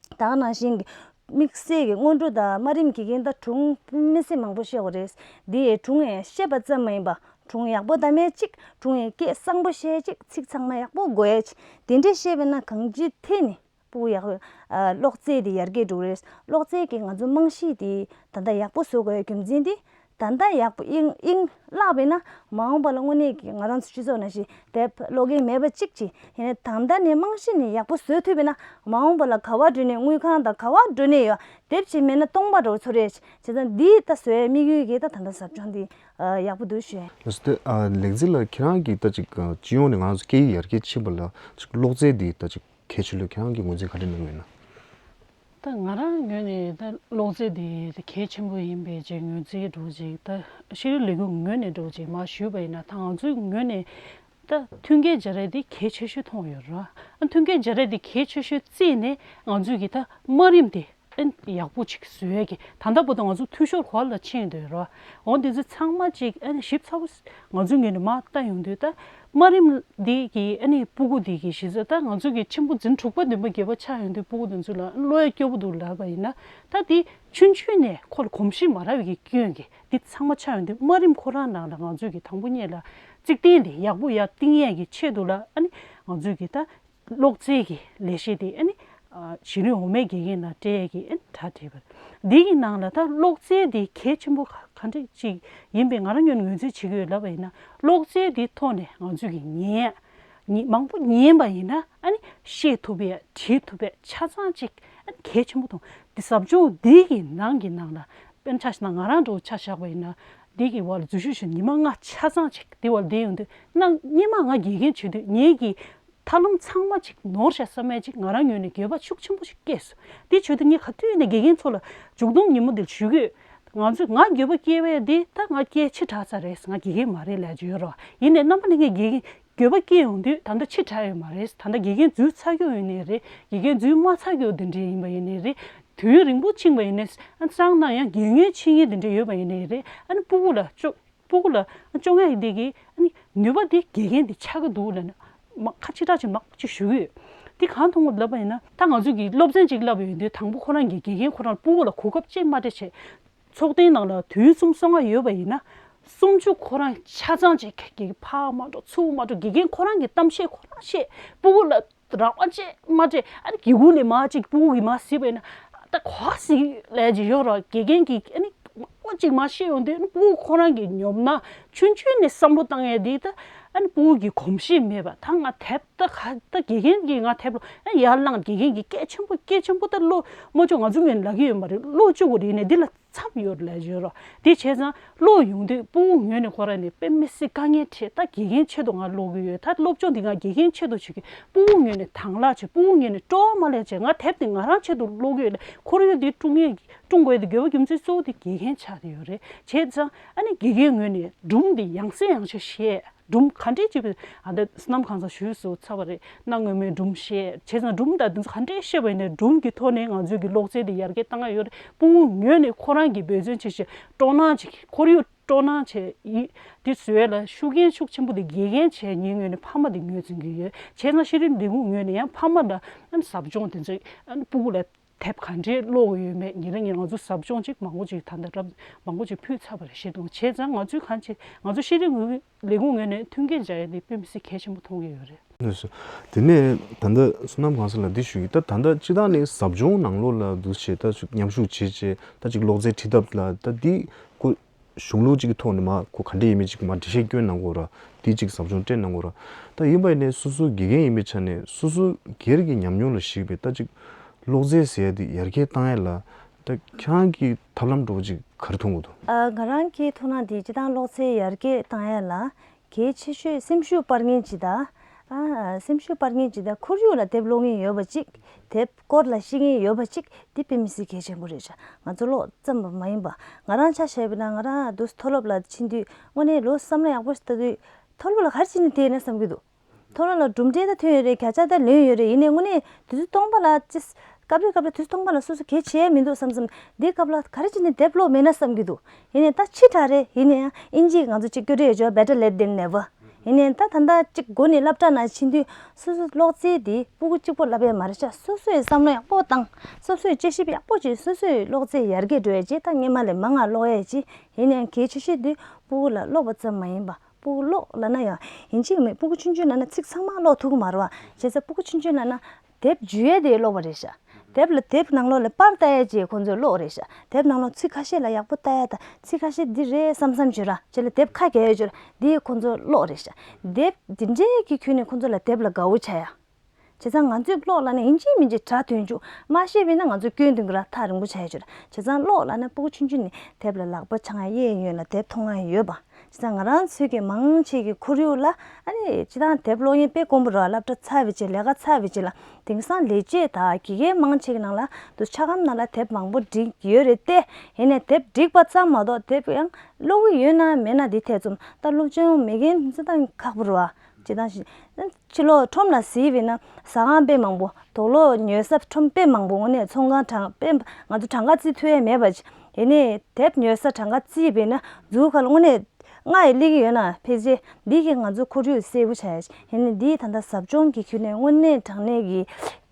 ད་ག་ནང་བཞིན་གྱི་དམིགས་བསལ་གྱི་སྔོན་འགྲོ་དང་དམའ་རིམ་གྱི་རྐྱེན་ད་སྒྲུང་མི་སེམས་མང་པོ་བཤད་དགོས་རེད། འདི་ཡའི་སྒྲུང་ཡང་བཤད་པ་ཙམ་མ་ཡིན་པ་སྒྲུང་ཡག་པོ་བདམས་ཡ་གཅིག་སྒྲུང་ཡང་སྐད་གསང་པོ་བཤད་ཡ་གཅིག་ཚིག་ཚང་མ་ཡག་པོ་འགོད་ཡ་གཅིག་དེ་འདྲས་བཤད་པས་ན་གང་ཅིའི་ཐད་ནས། ཕྲུ་གུ་ཡག་ཨ། ཀློག་རྩལ་དེ་ཡར་རྒྱས་འགྲོ་གི་རེད། ཀློག་རྩལ་གྱི་ང་ཚོ་རྨང་གཞི་དེ་ད་ལྟ་ཡག་པོ་བཟོ་དགོས་ཡ་རྒྱུ་མཚན་དེ་ད་ལྟ་ཡག་པོ་དབྱིངས་དབྱིངས་བརླག་པས་ན་མ་འོངས་པ་ལ་དངོས་གནས་ཀྱི་ང་རང་ཚོ་སྤྱི་ཚོགས་ནང་བཞིན་དེབ་ཀློག་མཁན་མེད་པ་གཅིག་བྱས་ཡིན་ན་ད་ལྟ་ནས་རྨང་གཞི་ནས་ཡག་པོ་བཟོ་ཐུབ་པས་ན་མ་འོངས་པ་ལ་ག་བ་འགྲོ་ནས་དངུལ་ཁང་དང་ག་བ་འགྲོ་ནས་ཡོད་དེབ་ཅིག་མེད་ན་སྟོང་པ་འདྲ་བོ་ཚོར་ཡ་བྱས་ཙང་འདི་ད་བཟོ་ཡའི་དམིགས་ཡུལ་གྱིས་ད་ད་ལྟ་ཟབ་སྦྱོང་འདི་ཡག་པོ་འདུག་ཞུ་ཡ། ལགས་སོ་དེ་ལེགས་མཛེས་ལགས་ཁྱེད་རང་གིས་ད་ཅིག་སྤྱི་ཡོངས་ནས་ང་རང་ཚོ་སྐད་ཡིག་ཡར་རྒྱས་ཕྱིན་པ་ལ་ཅིག་ཀློག་རྩལ་འདི་ད་ཅིག་གལ་ཆེ་ལོས་ཁྱེད་རང་གིས་ངོས་འཛིན་ག་འདྲ་གནང་གི་ཡོད་ན། ད་ང་རང་ངོས་ནས་ད་ཀློག་རྩལ་དེ་གལ་ཆེན་པོ་ཡིན་པའི་ཅིག་ངོས་འཛིན་འགྲོ་ཅིག་ད་ཤེས་རིག་ལས་ཁུངས་ངོས་ནས་འགྲོ་ཅིག་མ་ཞུས་པ་ཡིན་ན་ད་ང་ཚོའི་ངོས་ནས་ད་མཐུན་རྐྱེན་སྦྱར་ཡས་དེ་གལ་ཆེ་ཤོས་མཐོང་ཡོད་ར། ཨ་མཐུན་རྐྱེན་སྦྱར་ཡས་དེ་གལ་ཆེ་ཤོས་བརྩིས་ནས་ང་ཚོས་ཀྱི་ད་དམའ་རིམ་དེ་ཨ་ཡག་པོ་ཅིག་བཟོ་ཡས་ཀྱི་ད་ལྟ་བར་དུ་ང་ཚོ་འཐུས་ཤོར་ཧོར་ལ་ཕྱིན་འདུག་ར། འོ་འདི་ཚོ་ཚང་མ་ཅིག་ཨ་ཞིབ་ཚགས་པོ་ང་ཚོའི་ངོས་ནས་མར་ལྟ་ཡོང་དུས་ད། དམའ་རིམ་འདི་གི་ཨ་ནི་སྤུ་གུ་འདི་གི་གཞི་རྩ་ད་ང་ཚོ་གི་ཆེན་པོ་འཛིན་དྲུག་པ་བདུན་པ་བརྒྱད་པ་ཆགས་ཡོང་དུས་སྤུ་གུ་འདི་ཚོ་ལ་ཨ་ནི་ཀློག་ཡ་སྐྱོ་པོ་འདུག་ལབ་པ་ཡིན་ན་ད་འདི་ཆུང་ཆུང་ནས་ཁོ་ལ་གོམས་གཤིས་མ་རག་པའི་གི་སྐྱོན་གྱི་འདི་ཚང་མ་ཆགས་ཡོང་དུས་དམའ་རིམ་ཁོ་རང་ནང་ལ་ང་ཚོ་གི་དང་པོ་ཉིད་ལ་རྩིག་རྟེན་འདི་ཡག་པོ་ཡར་བཏིང་ཡས་ཀྱི་ཆེད་དུ་ལ་ཨ་ནི་ང་ཚོ་གི་ད་ཀློག་རྩལ་གྱི་ལས་གཞི་འདི་ཨ་ནི་ གཞི་རིམ་འོག་མའི་དགེ་རྒན་ལ་སྤྲད་ཡས་ཀྱི་ཨེ་གྲ་སྒྲིག་པ་རེད། འདི་གི་ནང་ལ་ད་གློག་རྫས་འདི་གལ་ཆེན་པོ་ག་ག་འདྲ་ཅིག་ཡིན་པའི་ང་རང་ངོས་ནས་ངོས་འཛིན་བྱེད་ཀྱི་ཡོད་ལབ་པ་ཡིན་ན། གློག་རྫས་འདི་ཐོག་ནས་ང་ཚོས་ཀྱི་ཉན་ཉན་མང་པོ་ཉན་པ་ཡིན་ན་ཨ་ནི་ཤེས་ཐུབ་པའི་བྲིས་ཐུབ་པའི་ཆ་ཚང་ཅིག་ཨ་ནི་གལ་ཆེན་པོ་མཐོང་། འདི་ཟབ་སྦྱོང་འདི་གི་ནང་གི་ནང་ལ་དཔེར་ན་ཆ་བཞག་ན་ང་རང་འདྲ་བོ་ཆ་བཞག་པ་ཡིན་ན། འདི་གི་བར་འཛུལ་ཞུགས་ཞུ་ཉི་མ་ལྔ་ཆ་ཚང་ཅིག་འདི་བར་བསྡད་ཡོང་དུས་ན་སྔོན་མ་ང་དགེ་རྒན་བྱེད་དུས་ངེད་ཀྱི་ཐབས་ལམ་ཚང་མ་ཅིག་ནོར་བཞག་བསམ་ཡས་ཅིག་ང་རང་ངོས་ནས་འགྱོད་པ་ཤུགས་ཆེན་པོ་ཞིག་སྐྱེས་སོང་། དེ་བྱེད་དུས་ངས་ག་དུས་ནས་དགེ་རྒན་ཚོ་ལ་མཇུག་སྡོམ་ཉིན་མོ་འདིར་ཞུ་གི་ཡོད། ང་ཚོས་ང་འགྱོད་པ་སྐྱེ་བས་འདི་ད་ང་སྐད་ཆེ་དྲགས་ཚར་རེད། ང་དགེ་རྒན་མ་རེད་ལབ་ཀྱི་ཡོད་རེད་བ། ཡིན་ནའི་རྣམ་པ་ནས་ངས་དགེ་རྒན་འགྱོད་པ་སྐྱེ་ཡོང་དུས་ད་ལྟ་ཕྱི་དྲགས་ཡོད་མ་རེད། ད་ལྟ་དགེ་རྒན་འཛུལ་ཚར་རྒྱུ་ཡིན་ནའི་རེད། དགེ་རྒན་འཛུལ་མ་ཚར་རྒྱུ་འདི་འདྲའི་ཡིན་པ་ཡིན་ནའི་རེད། དུས་ཡུན་རིང་པོ་ཕྱིན་པ་ཡིན་ནའི་ཨ་ཙང་ན་ཡང་དགེ་རྒན་ཕྱིན་མཁན་འདི་འདྲ་ཡོད་པ་ཡིན་ནའི་རེད། ཨ་ནི་སྤུ་གུ་ལ་ཅོ་སྤུ་གུ་ལ་སྐྱོང་ཡ་འདི་གི་ཨ་ནི་ནུས་པ་འདི་དགེ་རྒན་འདི་ཆགས་ཀྱི་འདུག་ལབ་ནས་མ་ཁ་ཕྱི་དྲགས་ཅིག་མང་པོ་ཅིག་ཞུ་གི་ཡོད། འདི་གང་མཐོང་གི་ལབ་པ་ཡིན་ན་ད་ང་ཚོས་ཀྱི་སློབ་ཚན་ཅིག་བསླབ་ཡོང་དུས་དང་པོ་ཁོ་རང་གི་དགེ་རྒན་ཁོ་རང་སྤུ་གུ་ལ་གོ་སྐབས་ཅིག་མ་སྤྲད་བྱས། ཚོགས་ཐེངས་ནང་ལ་དུས་ཡུན་གསུམ་སོང་ང་ཡོད་པ་ཡིན་ན། སུམ་ཅུ་ཁོ་རང་ཆ་ཚང་ཅིག་གི་ཕར་མ་འགྲོ་ཚུར་མ་འགྲོ་དགེ་རྒན་ཁོ་རང་གི་གཏམ་བཤད་ཁོ་རང་བཤད། སྤུ་གུ་ལ་རང་དབང་ཅིག་མ་སྤྲད། ཨ་ནི་སྒེའུ་ཁུང་ནས་མར་ཅིག་སྤུ་གུ་གིས་མར་གཟིགས་པ་ཡིན་ན། ད་ག་པར་གཟིགས་ལབ་ཀྱི་ཡོད་རེད། དགེ་རྒན་གྱིས་ཨ་ནི་མང་པོ་ཅིག་མར་བཤད་ཡོང་དུས་ཨ་ནི་སྤུ་གུ་ཁོ་རང་གི་ཉོབ་སྣང་ཆུང་ཆུང་ནས་བསམ་བློ་བཏང་ཡས་འདི་ད་ཨ་ནི་སྤུ་གུ་གི་གོམས་གཤིས་མེད་པ། ད་ང་དེབ་ད་ག་ད་དགེ་རྒན་གྱིས་ང་དེབ་ལ་ཨ་ནི་ཡར་བླངས། དགེ་རྒན་གྱིས་སྐད་ཆེན་པོ་སྐད་ཆེན་པོ་ད་བློ་མ་ཆོག་ང་ཚོ་ངོས་ནས་ལབ་ཀྱི་ཡོད་མ་རེད། བློ་བཅུག་དགོས་རེད། ཡིན་ནའི་འདི་ལ་ཚབ་ཡོད་ལབ་ཀྱི་ཡོད་རེད། དེ་བྱས་ཙང་ཀློག་ཡོང་དུས་སྤུ་གུ་ངོས་ནས་ཁོ་རང་ནས་དཔེ་མི་སྲིད་དཀའ་ངལ་འཕྲད། ད་དགེ་རྒན་ཆེད་དུ་ང་ཀློག་གི་ཡོད། ད་སློབ་སྦྱོང་འདི་ང་དགེ་རྒན་ཆེད་དུ་བྱེད་ཀྱི། སྤུ་གུ་ངོས་ནས་དང་བླངས་བྱེད། སྤུ་གུ་ངོས་ནས་སྤྲོ་བ་མ་སླེབས་བྱས་ང་དེབ་འདི་ང་རང་ཆེད་དུ་ཀློག་གི་ཡོད་ལ་ཁོར་ཡུག་འདི་ཀྲུང་ངེས་ཀྲུང་དགོས་འདི་དགོས་པ་རྒྱུ་མཚན་གཙོ་བོ་དེ་དགེ་རྒན་ཆགས་བསྡད་ཡོད་རེད། བྱས་ཙང་ཨ་ནི་དགེ་རྒན་ངོས་ནས་སྒྲུང་འདི་ཡང་སེ་ཡང་ཤོས་བཤད། སྒྲུང་ག་འདྲས་བྱས་པའི་ཨ་ད་བསོད་ནམས་གང་ཟག་ཞུས་སུ་ཚར་བ་རེད། གནའ་སྔོན་མའི་སྒྲུང་བཤད། བྱས་ཙང་སྒྲུང་དང་དེ་ཚོ་ག་འདྲས་བཤད་པ་ཡིན་ནའི་སྒྲུང་གི་ཐོག་ནས་ང་ཚོའི་གི་ཀློག་རྩལ་དེ་ཡར་རྒྱས་བཏང་ཡ་ཡོད་རེད། སྤུ་གུ་ངོས་ནས་ཁོ་རང་གི་འབད་བརྩོན་བྱེད་ཤེས། སྤྲོ་སྣང་བྱེད། ཁོར་ཡུག་སྤྲོ་སྣང་བྱེད་ཡིད་དེ་བཟོ་ཡ་ལ་ཤུགས་རྐྱེན་ཤུགས་ཆེན་པོ་དེ་དགེ་རྒན་བྱས་ངའི་ངོས་ནས་ཕ་མ་དེ་ངོས་འཛིན་གྱི་ཡོད། བྱས་ཙང་ཤེས་རིག་ལས་ཁུངས་ངོས་ནས་ཡང་ཕ་མ་ལ་ཨ་ནི་ཟབ་སྦྱོང་དེ་ཚོ་ཨ་ནི་སྤུ་གུ་ལ་དེབ་ག་འདྲས་ཀློག་ཡོད་མེད། ཉིན་རེ་ཉིན་ང་ཚོ་ཟབ་སྦྱོང་ཅིག་མང་པོ་ཅིག་ད་ལྟ་རབ་མང་པོ་ཅིག་ཕུལ་ཚར་བ་རེད། ཤེས་དང་བྱས་ཙང་ང་ཚོའི་གང་ཆེ་ང་ཚོ་ཤེས་རིག་ངོས་ལས་ཁུངས་ངོས་ནས་མཐུན་རྐྱེན་སྦྱར་ཡ་འདི་དཔེ་མི་སྲིད་གལ་ཆེན་པོ་མཐོང་གི་ཡོད་རེད། ལགས་སོ། དེ་ནས་ད་ལྟ་བསོད་ནམས་གང་ཟག་ལ་འདི་ཞུ་གི། ད་ད་ལྟ་སྤྱི་བཏང་ནས་ཟབ་སྦྱོང་ནང་ལོགས་ལ་འདུག་བྱས་ད་ཅིག་མཉམ་ཞུགས་བྱས་བྱས་ད་ཅིག་ཀློག་རྩལ་ཁྲིད་ཐབས་ལ་ད་འདི་ཁོ་གཞུང་ལུགས་ཅིག་གི་ཐོག་ནས་མ་ཁོ་ག་འདྲས་ཡིན་མིན་ཅིག་མ་འགྲེལ་བཤད་སྐྱོན་གནང་དགོས་ར། འདི་ཅིག་ཟབ་སྦྱོང་སྤྲད་གནང་དགོས་ར། ད་ཡིན་པ་ཡིན་ནའི་སོ་སོ་དགེ་རྒན་ཡིན་པའི་ཆ་ནས་སོ་སོ་སྒེར་གྱི་ཉམས་མྱོང་ལ་གཞིགས་པའི་ད་ཅིག་ཀློག་རྩལ་ཟེར་ཡ་འདི་ཡར་རྒྱས་བཏང་ཡ་ལ་ད་ཁྱེད་རང་གི་ཐབས་ལམ་འདྲ་བོ་ཅིག་ག་རེ་མཐོང་གི་འདུག་ཨ། ང་རང་གི་ཐུགས་སྣང་འདི་སྤྱི་བཏང་ཀློག་རྩལ་ཡར་རྒྱས་བཏང་ཡ་ལ་གལ་ཆེ་ཤོས་སེམས་ཤུགས་སྤར་མཁན་ཅིག་དང་། ཨ། སེམས་ཤུགས་སྤར་མཁན་ཅིག་དང་ཁོར་ཡུག་ལ་དེབ་ཀློག་མཁན་ཡོད་པ་ཅིག་དེབ་སྐོར་ལ་ཤེས་མཁན་ཡོད་པ་ཅིག་དེ་དཔེ་མི་སྲིད་གལ་ཆེན་པོ་རེད་ཤག་ང་ཚོ་ཀློག་ཙམ་མ་ཡིན་པ་ང་རང་ཆ་བཞག་པ་ན་ང་རང་དུས་མཐོ་སློབ་ལ་ཕྱིན་དུས་དངོས་གནས་ལོ་བསམ་བློ་ཡག་པོ་ཞིག་ལྟ་དུས་མཐོ་སློབ་ལ་ག་རེ་བྱས་ནས་བསྡད་ཡིན་ན་བསམ་གྱི་འདུག་མཐོ་སློབ་ལ་གྲུབ་འབྲས་ད་ཐོན་ཡོད་རེད། བརྒྱ་ཆ་ད་ལོན་ཡོད་རེད། ཡིན་ནའི་དངོས་གནས་དུས་ཚོད་སྟོང་པ་ལ་ཅི། སྐབས་རེ་སྐབས་རེ་དུས་ཚོད་སྟོང་པ་ལ་སོ་སོ་གལ་ཆེ་མི་འདུག་བསམ་བསམ། འདིའི་སྐབས་ལ་ག་རེ་བྱས་ནས་དེབ་ཀློག་མེད་ན་བསམ་གྱི་འདུག་ཡིན་ནའི་ད་ཕྱི་དྲགས་རེད། ཡིན་ནའི་ཨིན་ཇིས་ང་ཚོ་གཅིག་སྐྱོ་རེ་ཡོད་ཅོག Better late than never། ཡིན་ནའི་ད་ད་ལྟ་གཅིག་འགོ་ནས་སློབ་གྲྭ་ནང་ཕྱིན་དུས་སོ་སོ་ཀློག་རྩལ་འདི་སྤུ་གུ་གཅིག་པོ་བསླབ་ཡས་མ་རེད་ཤག་སོ་སོས་བསམ་བློ་ཡག་པོ་བཏང་། སོ་སོས་དཔྱད་ཞིབ་ཡག་པོ་བྱས། སོ་སོའི་ཀློག་རྩལ་ཡར་རྒྱས་འགྲོ་ཡས་བྱས། ད་སྔོན་མ་ལས་མང་ང་ཀློག་ཡས་བྱས། ཡིན་ནའི་གལ་ཆེ་ཤོས་འདི་སྤུ་གུ་ལ་ཀློག་པ་ཙམ་མ་ཡིན་པ། སྤུ་གུ་ཀློག་ལབ་ན་ཡང་ཡིན་གཅིག་མིན། སྤུ་གུ་ཆུང་ཆུང་ལབ་ན་ཚིག་ཚང་མ་ཀློག་ཐུབ་ཀྱི་མ་རེད་བ། བྱས་ཙང་སྤུ་གུ་ཆུང་ཆུང་ལབ་ན་དེབ་འཇུ་ཡས་དེ་ཀློག་པ་རེད་ཤག་དེབ་ལ་དེབ་ནང་ལོགས་ལ་པར་ལྟ་ཡས་ཅིག་ཁོང་ཚོས་ཀློག་རེད་ཤག་དེབ་ནང་ལོགས་ཚིག་ཁ་ཤས་ལ་ཡག་པོ་ལྟ་ཡས་དང་ཚིག་ཁ་ཤས་འདི་རེད་བསམ་བསམ་བྱོས་ར། བྱས་ལ་དེབ་ཁ་གྱེས་ཡས་བྱོས་ར། འདི་ཁོང་ཚོས་ཀློག་རེད་ཤག་དེབ་འདི་འདྲའི་གི་ཁྱོན་ནས་ཁོང་ཚོ་ལ་དེབ་ལ་དགའ་བོ་ཆགས་ཡ། བྱས་ཙང་ང་ཚོས་ཀློག་ལབ་ན་ཡིན་གཅིག་མིན་གཅིག་སྒྲ་ཐོན་བཅུག་མ་ཤེས་པས་ན་ང་ཚོས་སྐྱོན་འདོན་གྱི་ར་ཐག་རིང་པོ་ཆགས་ཡོད་ཅོག་བྱས་ཙང་ཀློག་ལབ་ན་སྤུ་གུ་ཆུང་ཆུང་ནས་དེབ་ལ་ལག་པ་འཆང་ཡ་གཡས་གཡོན་ལ་དེབ་མཐོང་ཡ་ཡོད་པ། བྱས་ཙང་ང་རང་ཚོའི་གི་མང་ཆེ་གི་ཁོར་ཡུག་ལ་ཨ་ནི་སྤྱི་བཏང་དེབ་ཀློག་མཁན་དཔེ་དཀོན་པོ་རེད་བ། སློབ་གྲྭ་ཚར་བའི་རྗེས་ལས་ཀ་ཚར་བའི་རྗེས་ལ་དེང་སང་ལས་བྱེད་དང་དགེ་རྒན་མང་ཆེ་གི་ནང་ལ་དུ་ཆ་སྒམ་ནང་ལ་དེབ་མང་པོ་བསྒྲིགས་ཡོད་རེད་དེ། ཡིན་ནའི་དེབ་བསྒྲིགས་པ་ཙམ་མ་གཏོགས་དེབ་ཡང་ཀློག་གི་ཡོད་ན་མེད་ན་འདི་ཐེ་ཚོམ། ད་སློབ་སྦྱོང་མེད་མཁན་ཚོ་ད་ཁག་པོ་རེད་བ། སྤྱིར་བཏང་ཕྱི་ལོགས་ཁྲོམ་ལ་གཟིགས་པས་ན་ཟ་ཁང་དཔེ་མང་པོ། དུག་ལོག་ཉོ་ས་ཁྲོམ་དཔེ་མང་པོ། དངོས་གནས་ཚོང་ཁང་གྲངས་དཔེ་ང་ཚོ་གྲངས་ཀ་བརྩི་ཐུབ་ཡས་མེད་པ་ཅིག་ཡིན་ནའི་དེབ་ཉོ་ས་གྲངས་ཀ་བརྩིས་པས་ན་མཛུབ་གུ་ཁ་ལ་དངོས་གནས་ལྔ་ཡི་སླེབས་ཀྱི་ཡོད་ན་ཕལ་ཆེར་འདི་གིས་ང་ཚོ་ཁོར་ཡུག་གསལ་པོ་ཆགས་ཡ་ཅིག་ཡིན་ནའི་འདིའི་ད་ལྟ་ཟབ་སྦྱོང་གི་ཁྱོན་ནས་དངོས་གནས་དྲང་གནས་ཀྱི་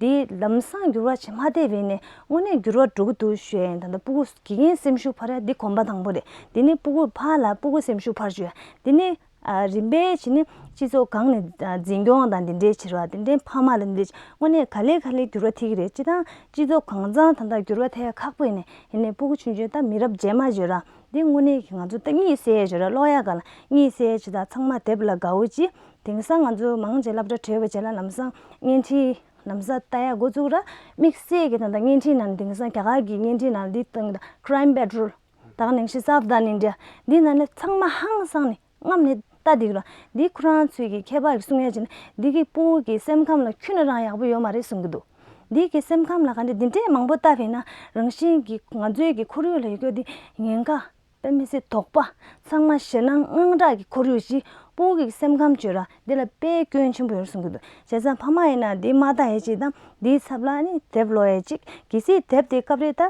འདི་ལམ་སང་འགྱུར་བ་ཅིག་མ་བསྡད་པས་ནས་དངོས་གནས་འགྱུར་བ་འགྲོ་གི་འདུག་ཞུ་ཡ་ཡིན། ད་ལྟ་སྤུ་གུ་དགེ་རྒན་སེམས་ཤུགས་འཕར་ཡ་འདི་གོམ་པ་དང་པོ་རེད། འདི་ནི་སྤུ་གུ་ཕར་ལ་སྤུ་གུ་སེམས་ཤུགས་འཕར་བཅུག་ཡ། འདི་ནི་ ཨ་རིམ་པས་བྱས་ནས་སྤྱི་ཚོགས་སྒང་ནས་ཨ་འཛིན་སྐྱོང་དང་འདི་འདྲའི་བྱེད་ར། དེ་འདྲའི་ཕ་མ་ལ་འདི་འདྲའི་དངོས་གནས་ག་ལེ་ག་ལེ་འགྱུར་བ་ཐེབས་ཀྱི་རེད། སྤྱིར་བཏང་སྤྱི་ཚོགས་གང་ཚང་ད་ལྟ་འགྱུར་བ་ཐེབས་ཡ་ཁག་པོ་ཡིན་ནས། ཡིན་ནས་སྤུ་གུ་ཆུང་ཆུང་ད་མི་རབས་རྗེས་མ་བརྗོད་ར། འདི་དངོས་གནས་ཀྱི་ང་ཚོ་ད་གཉིད་སད་ཡ་བརྗོད་ར། ཀློག་ཡ་ག་ལ་གཉིད་སད་ཡ་བྱེད་ད་ཚང་མ་དེབ་ལ་དགའ་བོ་ཅིག་དེང་སང་ང་ཚོ་མང་ཆེ་སློབ་གྲྭ་གྲོལ་བའི་རྗེས་ལ་ལམ་སང་བརྙན་འཕྲིན་ལམ་སང་ལྟ་ཡ་འགོ་བཙུགས་ར། དམིགས་བསལ་གྱི་ད་ལྟ་བརྙན་འཕྲིན་ནང་དེང་སང་རྒྱ་གར་གྱི་བརྙན་འཕྲིན་ནང་འདི་སྟེང་ད་Crime Patrol། ད་ག་ནང་བཞིན་Savdhaan India། འདི་ནང་ནས་ཚང་མ་ཧང་སང་ནས་རྔམ་ནས་ལྟ་འདི་ར། འདི་ཁོ་རང་ཚོའི་གི་མཁས་པ་གི་གསུང་ཡ་བྱས་ན་འདི་གི་སྤུ་གུ་གི་སེམས་ཁམས་ལ་ཁྱོན་ནས་རང་ཡག་པོ་ཡོད་མ་རེད་གསུང་གི་འདུག་འདི་གི་སེམས་ཁམས་ལ་ག་འདྲ་འདི་འདྲའི་མང་པོ་ལྟ་བས་ན་རང་བཞིན་གྱི་ང་ཚོའི་གི་ཁོར་ཡུག་ལ་ཡོད་རྒྱུ་འདི་ཉེན་ཁ། དཔེ་མི་སྲིད་དོགས་པ། ཚང་མ་ཞེད་སྣང་དངངས་སྐྲག་གི་ཁོར་ཡུག་ཅིག་སྤུ་གུ་གི་སེམས་ཁམས་བཅོས་ར་འདི་ལ་དཔེ་སྐྱོན་ཆེན་པོ་ཡོད་གསུང་གི་འདུག་བྱས་ཙང་ཕ་མ་ཡིན་ན་འདི་མ་ལྟ་ཡས་ཅིག་དང་འདིའི་ཚབ་ལ་ནི་དེབ་ཀློག་ཡས་ཅིག་གལ་སྲིད་དེབ་དེ་སྐབས་རེ་ད་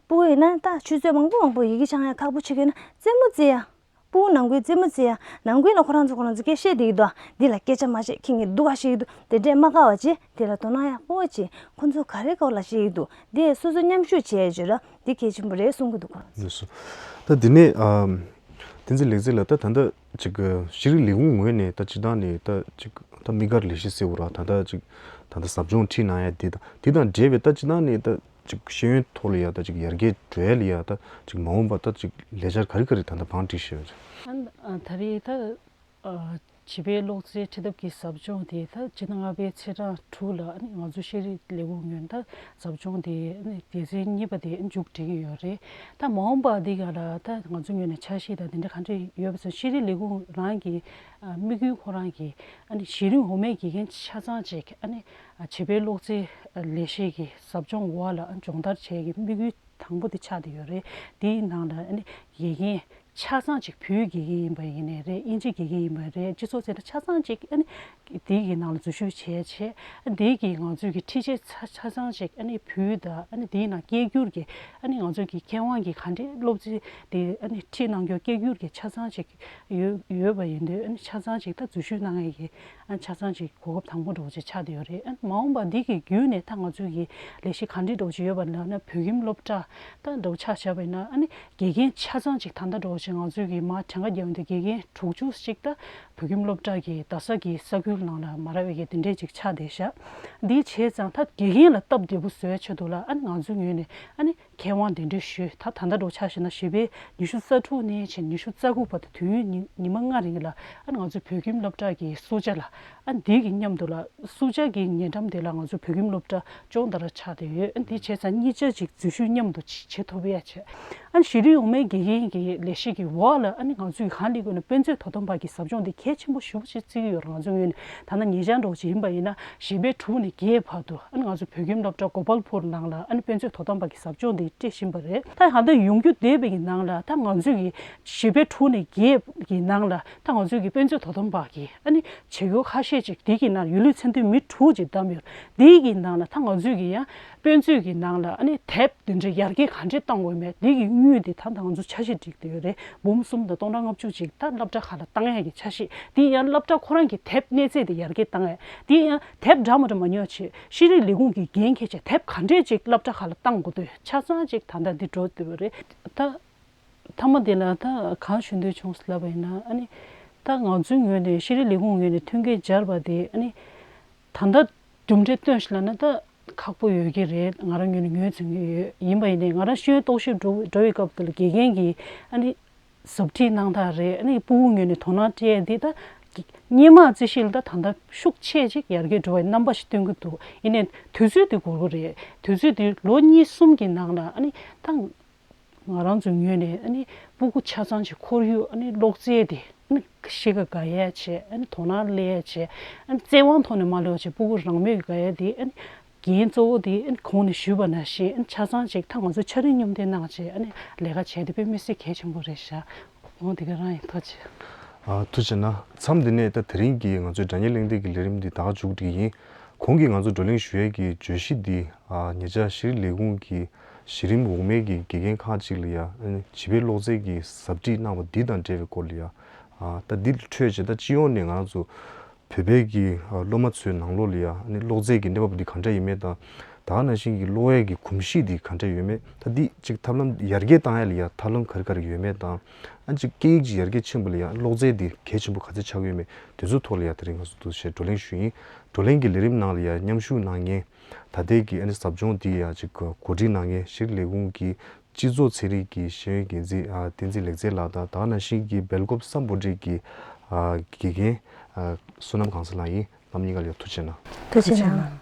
སྤུ་གུ་ཡིན་ན་ད་ཆུ་ཚོད་མང་པོ་མང་པོ་ཡི་གེ་འཆང་ཡ་ཁག་པོ་ཆགས་ཀྱི་ན་རྩེད་མོ་རྩེ་ཡ། སྤུ་གུ་ནང་ཁུལ་རྩེད་མོ་རྩེ་ཡ། ནང་ཁུལ་ལ་ཁོ་རང་ཚོ་ཁོ་རང་ཚོ་སྐད་བཤད་བསྡད་ཀྱི་འདུག་འདི་ལ་སྐད་ཆ་མ་བཤད། ཁྱེད་ངས་སྡུག་ག་བཤད་ཀྱི་འདུག་དེ་འདྲས་མ་དགའ་བ་བྱེད། དེ་ལ་དོ་སྣང་ཡག་པོ་བྱེད། ཁོ་ཚོ་ག་རེ་སྐོར་ལ་བཤད་ཀྱི་འདུག་དེ་སོ་སོ་མཉམ་ཞུགས་བྱས་བརྗོད་ར་འདི་གལ་ཆེན་པོ་རེད་གསུང་གི་འདུག་ཁོ་རང་ཚོ། ལགས་སོ། ད་འདི་ནས་ཨམ། བསྟན་འཛིན་ལེགས་མཛེས་ལགས། ད་ད་ལྟ་ཅིག་ཤེས་རིག་ལས་ཁུངས་ངོས་ནས་ད་སྤྱིར་བཏང་ནས་ད་ཅིག་ད་དམིགས་བཀར་ལས་གཞི་ཟེར་བ་ར་ད་ད་ཅིག་ད་ད་ཟབ་སྦྱོང་ཁྲིད་གནང་ཡ་འདི་དང་འདི་དང་འབྲེལ་བའི་ད་སྤྱིར་བཏང་ནས་ད་ཅིག་ཤེས་ཡོན་ཐོག་ལ་ཡ་ད་ཅིག་ཡར་རྒྱས་འགྲོ་ཡ་ལ་ཡ་ད་ཅིག་མ་འོངས་པ་ད་ཅིག་ལས་འཆར་ག་རེ་ག་རེ་ད་ད་བང་སྒྲིག་བྱས་ཡོད་རེད། ཨ་ད་རེས་ད་ཨ་བྱིས་པའི་ཀློག་རྩལ་ཁྲིད་ཐབས་ཀྱི་ཟབ་སྦྱོང་དེ་ད་སྤྱི་ཟླ་ལྔ་པའི་ཚེས་གྲངས་དྲུག་ལ་ཨ་ནི་ང་ཚོ་ཤེས་རིག་ལས་ཁུངས་ངོས་ནས་ད་ཟབ་སྦྱོང་དེ་ཨ་ནི་སྡེ་ཚན་གཉིས་པ་དེ་མཇུག་སྒྲིལ་གྱི་ཡོད་རེད། ད་མ་འོངས་པ་འདི་ག་ལ་ད་ང་ཚོ་ངོས་ནས་འཆར་གཞི་དང་དེ་འདྲ་ག་འདྲ་ཡོད་པ་སོང་། ཤེས་རིག་ལས་ཁུངས་རང་གི་ཨ་དམིགས་ཡུལ་ཁོ་རང་གི་ཨ་ནི་གཞི་རིམ་འོག་མའི་དགེ་རྒན་ཆ་ཚང་ཅིག་ཨ་ནི་ཨ་བྱིས་པའི་ཀློག་རྩལ་ལས་གཞི་གི་ཟབ་སྦྱོང་འོག་ལ་ཨ་སྦྱོང་བརྡར་བྱེད་ཀྱི་དམིགས་ཡུལ་དང་པོ་དེ་ཆགས་བསྡད་ཡོད་རེད། དེའི་ནང་ལ་ཨ་ནི་དགེ་རྒན་ཆ་ཚང་ཅིག་བོད་དགེ་རྒན་ཡིན་པ་ཡིན་ནའི་རེད། དབྱིན་ཇི་དགེ་རྒན་ཡིན་པ་རེད། སྤྱི་ཚོགས་ཚན་ཆ་ཚང་ཅིག་ཨ་ནི་དེའི་གི་ནང་ལ་འཛུལ་ཞུགས་བྱས་བྱས་ཨ་དེའི་གི་ང་ཚོའི་གི་ཁྲིད་ཆས་ཆ་ཆ་ཚང་ཅིག་ཨ་ནི་བོད་དང་ཨ་ནི་དེའི་ནང་སྐད་སྒྱུར་གྱི་ཨ་ནི་ང་ཚོའི་གི་མཁས་དབང་གི་ག་འདྲའི་སློབ་ཚན་དེ་ཨ་ནི་ཁྲིད་གནང་རྒྱུ་སྐད་སྒྱུར་གྱི་ཆ་ཚང་ཅིག་ཡོད་ཡོད་པ་ཡིན་དུས་ཨ་ནི་ཆ་ཚང་ཅིག་ད་འཛུལ་ཞུགས་གནང་ཡས་ཀྱི་ཨ་ཆ་ཚང་ཅིག་གོ་སྐབས་དང་པོ་འདྲ་བོ་ཅིག་ཆགས་བསྡད་ཡོད་རེད། ཨ་མ་འོངས་པ་འདི་གི་བརྒྱུད་ནས་ད་ང་ཚོའི་གི་ལས་གཞི་ག་འདྲ་འདྲ་བོ་ཅིག་ཡོད་པ་ལབ་ན་བོད་ཁྱིམ་སློབ་གྲྭ་ད་འདྲ་བོ་ཆ་བཞག་པ་ཡིན་ན་ཨ་ནི་དགེ་རྒན་ཆ་ཚང་ཅིག་ད་ལྟ་འདྲ་བོ་ཅིག་ང་ཚོའི་གི་མ་གྲངས་ཀ་བརྒྱབ་ཡོང་དུས་དགེ་རྒན་དྲུག་ཅུ་ཅིག་ད་བོད་ཁྱིམ་སློབ་གྲྭ་གི་རྡ་ས་གི་ས་ཁུལ་ནང་ལ་མ་རག་པའི་གི་དེ་འདྲས་ཅིག་ཆགས་བསྡད་ཤག་འདི་བྱས་ཙང་ད་དགེ་རྒན་ལ་སྟབས་བདེ་པོ་བཟོ་ཡ་ཆེད་དུ་ལ་ཨ་ནི་ང་ཚོའི་ངོས་ནས་ཨ་ནི་མཁས་དབང་གདན་འདྲེན་ཞུས། ད་ད་ལྟ་འདྲ་བོ་ཆ་བཞག་ན་བཞི་པའི་ཉི་ཤུ་རྩ་དྲུག་ནས་བྱས་ཉི་ཤུ་རྩ་དགུ་བར་དུ་དུས་ཡུན་ཉི་ཉི་མ་ལྔ་རིང་ལ་ཨ་ནི་ང་ཚོའི་བོད་ཁྱིམ་སློབ་གྲྭ་གི་སུ་ཇཱ་ལ་ཨ་ནི་འདི་གི་མཉམ་དུ་ལ་སུ་ཇཱ་གི་ཉེ་འགྲམ་དེ་ལ་ང་ཚོའི་བོད་ཁྱིམ་སློབ་གྲྭ་ཅོང་ད་ར་ཆགས་བསྡད་ཡོད། ཨ་ནི་དེ་བྱས་ཙང་གཉིས་ཆ་ཅིག་འཛུལ་ཞུགས་མཉམ་དུ་བྱེད་ཐུབ་ཡ་བྱས། ཨ་ནི་གཞི་རིམ་འོག་མའི་དགེ་རྒན་གྱི་ལས་གཞི་གི་འོག་ལ་ཨ་ནི་ང་ཚོས་གང་ལས་དགོས་ན་དཔེ་མཛོད་དོ་དམ་པ་གི་ཟབ་སྦྱོང་དེ་གལ་ཆེན་པོ་ཞེ་པོ་ཅིག་བརྩི་གི་ཡོད་རེད། ང་ཚོའི་ངོས་ནས་ད་ལྟ་ཉེ་ཆར་འདྲ་བོ་ཅིག་ཡིན་པ་ཡིན་ན་བཞི་པའི་དྲུག་ནས་བརྒྱད་བར་དུ་ཨ་ནི་ང་ཚོ་བོད་ཁྱིམ་སློབ་གྲྭ་གོ་པལ་པུར་ནང་ལ་ཨ་ནི་དཔེ་མཛོད་དོ་དམ་པ་གི་ཟབ་སྦྱོང་དེ་སྤྲད་བཞིན་པ་རེད། ད་ཡང་ད་ཡོང་རྒྱུ་བསྡད་པའི་གི་ནང་ལ་ད་ང་ཚོའི་གི་བཞི་པའི་དྲུག་ནས་བརྒྱད་གི་ནང་ལ་ད་ང་ཚོའི་གི་དཔེ་མཛོད་དོ་དམ་པ་གི་ཨ་ནི་བྱེད་སྒོ་ཁ་ཤས་ཅིག་དེ་གི་ནང་ཡུལ་ལུས་མཚན་ལྡན་མི་དྲུག་ཅིག་བདམས་ཡོད། དེ་གི་ནང་ལ་ད་ང་ཚོའི་གི་ཡང་དཔེ་མཛོད་ཀྱི་ནང་ལ་ཨ་ནི་དེབ་དེ་འདྲ་ཡར་རྒྱས་ག་འདྲས་གཏང་དགོས་མེད་འདི་གི་དངུལ་འདི་ད་ལྟ་ང་ཚོ་འཆར་གཞི་སྒྲིག་བསྡད་ཡོད་རེད། འབུམ་གསུམ་དང་སྟོང་ཕྲག་ལྔ་བཅུ་ཅིག་ད་སློབ་གྲྭ་ཁག་ལ་གཏང་ཡ་གི་འཆར་གཞི། འདི་ཡང་སློབ་གྲྭ་ཁོ་རང་གི་དེབ་གནས་ཚད་དེ་ཡར་རྒྱས་གཏང་ཡ། འདི་ཡང་དེབ་འདྲ་མི་འདྲ་མ་ཉོ་བྱེད་ཤེས་རིག་ལས་ཁུངས་ཀྱི་འགན་འཁྱེར་བྱས་དེབ་ག་འདྲས་ཅིག་སློབ་གྲྭ་ཁག་ལ་གཏང་དགོས་འདུག་ཆ་ཚང་ཅིག་ད་ལྟ་འདི་འགྲོ་བསྡད་པ་རེད། ད་མཐའ་མ་དེ་ལ་ད་གང་ཞུ་འདོད་བྱུང་ལབ་པ་ཡིན་ན་ཨ་ནི་ད་ང་ཚོའི་ངོས་ནས་ཤེས་རིག་ལས་ཁུངས་ངོས་ནས་མཐུན་རྐྱེན་སྦྱར་བ་དེ་ཨ་ནི་ད་ལྟ་གྲུབ་འབྲས་སྟོན་ཞིག་ལབ་ན་ད་ཁག་པོ་ཡོད་ཀྱི་རེད། ང་རང་ངོས་ནས་ངོས་འཛིན་གྱི་ཡོད། ཡིན་པ་ཡིན་ནའི་ང་རང་ཤེས་ཡོན་རྟོག་ཞིབ་འགྲོ་འགྲོ་བའི་སྐབས་དེ་ལ་དགེ་རྒན་གྱིས་ཨ་ནི་ཟབ་ཁྲིད་གནང་ཐག་རེད། ཨ་ནི་སྤུ་གུ་ངོས་ནས་དོ་སྣང་སྤྲད་འདི་ད་སྔོན་མ་རྩིས་གཞི་ལ་ད་ད་ལྟ་ཤུགས་ཆེ་ཅིག་ཡར་རྒྱས་འགྲོ་བའི་རྣམ་པ་ཞིག་སྟོན་གྱི་འདུག་ཡིན་ནའི་དུས་ཚོད་དེ་འགོར་གྱི་རེད། དུས་ཚོད་དེ་ལོ་གཉིས་གསུམ་གྱི་ནང་ལ་ཨ་ནི་ད་ང་རང་ཚོའི་ངོས་ནས་ཨ་ནི་སྤུ་གུ་ཆ་ཚང་གི་ཁོར་ཡུག་ཨ་ནི་ཀློག་རྩལ་དེ་ཨ་ནི་གཤིས་ཀ་དགའ་ཡས་བྱས། ཨ་ནི་དོ་སྣང་སླེབས་ཡས་བྱས། ཨ་ནི་བཙན་དབང་ཐོག་ནས་མ་སླེབས་པ་བྱས་སྤུ་གུ་རང་མོས་དགའ་ཡས་དེ་ཨ་ནི་འགན་གཙོ་བོ་དེ་ཨ་ནི་གོང་ནས་ཞུས་པ་ནང་བཞིན་ཨ་ནི་ཆ་ཚང་ཅིག་ད་ང་ཚོ་འཆར་རིམ་སྙོམས་འདེགས་གནང་བྱས་ཨ་ནི་ལས་ཀ་བྱས་དེ་དཔེ་མི་སྲིད་གལ་ཆེན་པོ་རེད་ཤག་འོ་དེ་ག་རང་ཡིན། ཐུགས་རྗེ་ཆེ། ཨ་ཐུགས་རྗེ་གནང་། མཚམས་འདི་ནས་ད་དེ་རིང་གི་ང་ཚོའི་སྒྲ་སྙན་གླེང་སྟེགས་ཀྱི་ལས་རིམ་འདི་ད་ག་མཇུག་སྒྲིལ་གྱི་ཡིན། གོང་གི་ང་ཚོ་བགྲོ་གླེང་ཞུ་ཡས་ཀྱི་བརྗོད་གཞི་འདི་ཨ་ཉེ་ཆར་ཤེས་རིག་ལས་ཁུངས་ཀྱི་གཞི་རིམ་འོག་མའི་གི་དགེ་རྒན་ཁག་ཅིག་ལ་ཡ་ཨ་ནི་བྱིས་པའི་ཀློག་རྩལ་གྱི་ཟབ་ཁྲིད་གནང་བ་འདི་དང་འབྲེལ་བའི་སྐོར་ལ་ཡ། ཨ་ད་འདི་ལ་འཕྲོས་བྱས་ད་སྤྱི་ཡོངས་ནས་ང་རང་ཚོ་བོད་པའི་གི་ཨ་སློབ་མ་ཚོའི་ནང་ལོགས་ལ་ཡ་ཨ་ནི་ཀློག་རྩལ་གྱི་གནས་བབ་འདི་ག་འདྲ་ཡིན་མིན་དང་། ད་ ད་ག་ནང་བཞིན་གྱི་ཀློག་ཡས་ཀྱི་གོམས་གཤིས་འདི་ག་འདྲ་ཡོད་མེད། ད་འདི་ཅིག་ཐབས་ལམ་ཡར་རྒྱས་བཏང་ཡས་ལ་ཡ་ཐབས་ལམ་ག་རེ་ག་རེ་ཡོད་མེད་དང་། ཨ་ཅིག་སྐད་ཡིག་ཅིག་ཡར་རྒྱས་ཕྱིན་པ་ལ་ཡ་ཀློག་རྩལ་འདི་གལ་ཆེན་པོ་ག་ཚོད་ཆགས་ཀྱི་ཡོད་མེད། དེ་ཚོའི་ཐོག་ལ་ཡ་དེ་རིང་ང་ཚོ་འདུ་བྱས་བགྲོ་གླེང་ཞུས་ཡིན། བགྲོ་གླེང་གི་ལས་རིམ་ནང་ལ་ཡ་མཉམ་ཞུགས་གནང་མཁན་ད་ལྟའི་གི་ཨ་ནི་ཟབ་སྦྱོང་འདི་ཡ་ཅིག་གོ་སྒྲིག་གནང་མཁན་ཤེས་རིག་ལས་ཁུངས་ཀྱི་སྤྱི་ཚོགས་ཚན་རིག་གི་ཤེས་ཡོན་འགན་འཛིན་ཨ་བསྟན་འཛིན་ལེགས་མཛེས་ལགས་དང་། ད་ག་ནང་བཞིན་གྱི་སྦེལ་ཀོབ་སམ་བྷོ་ཊ་གི་ཨ་དགེ་རྒན་ཨ་བསོད་ནམས་གང་ཟག་ལགས་ཡིན། རྣམ་གཉིས་ཀ་ལ་ཡ་ཐུགས་རྗེ་གནང་། ཐུགས་རྗེ་གནང་།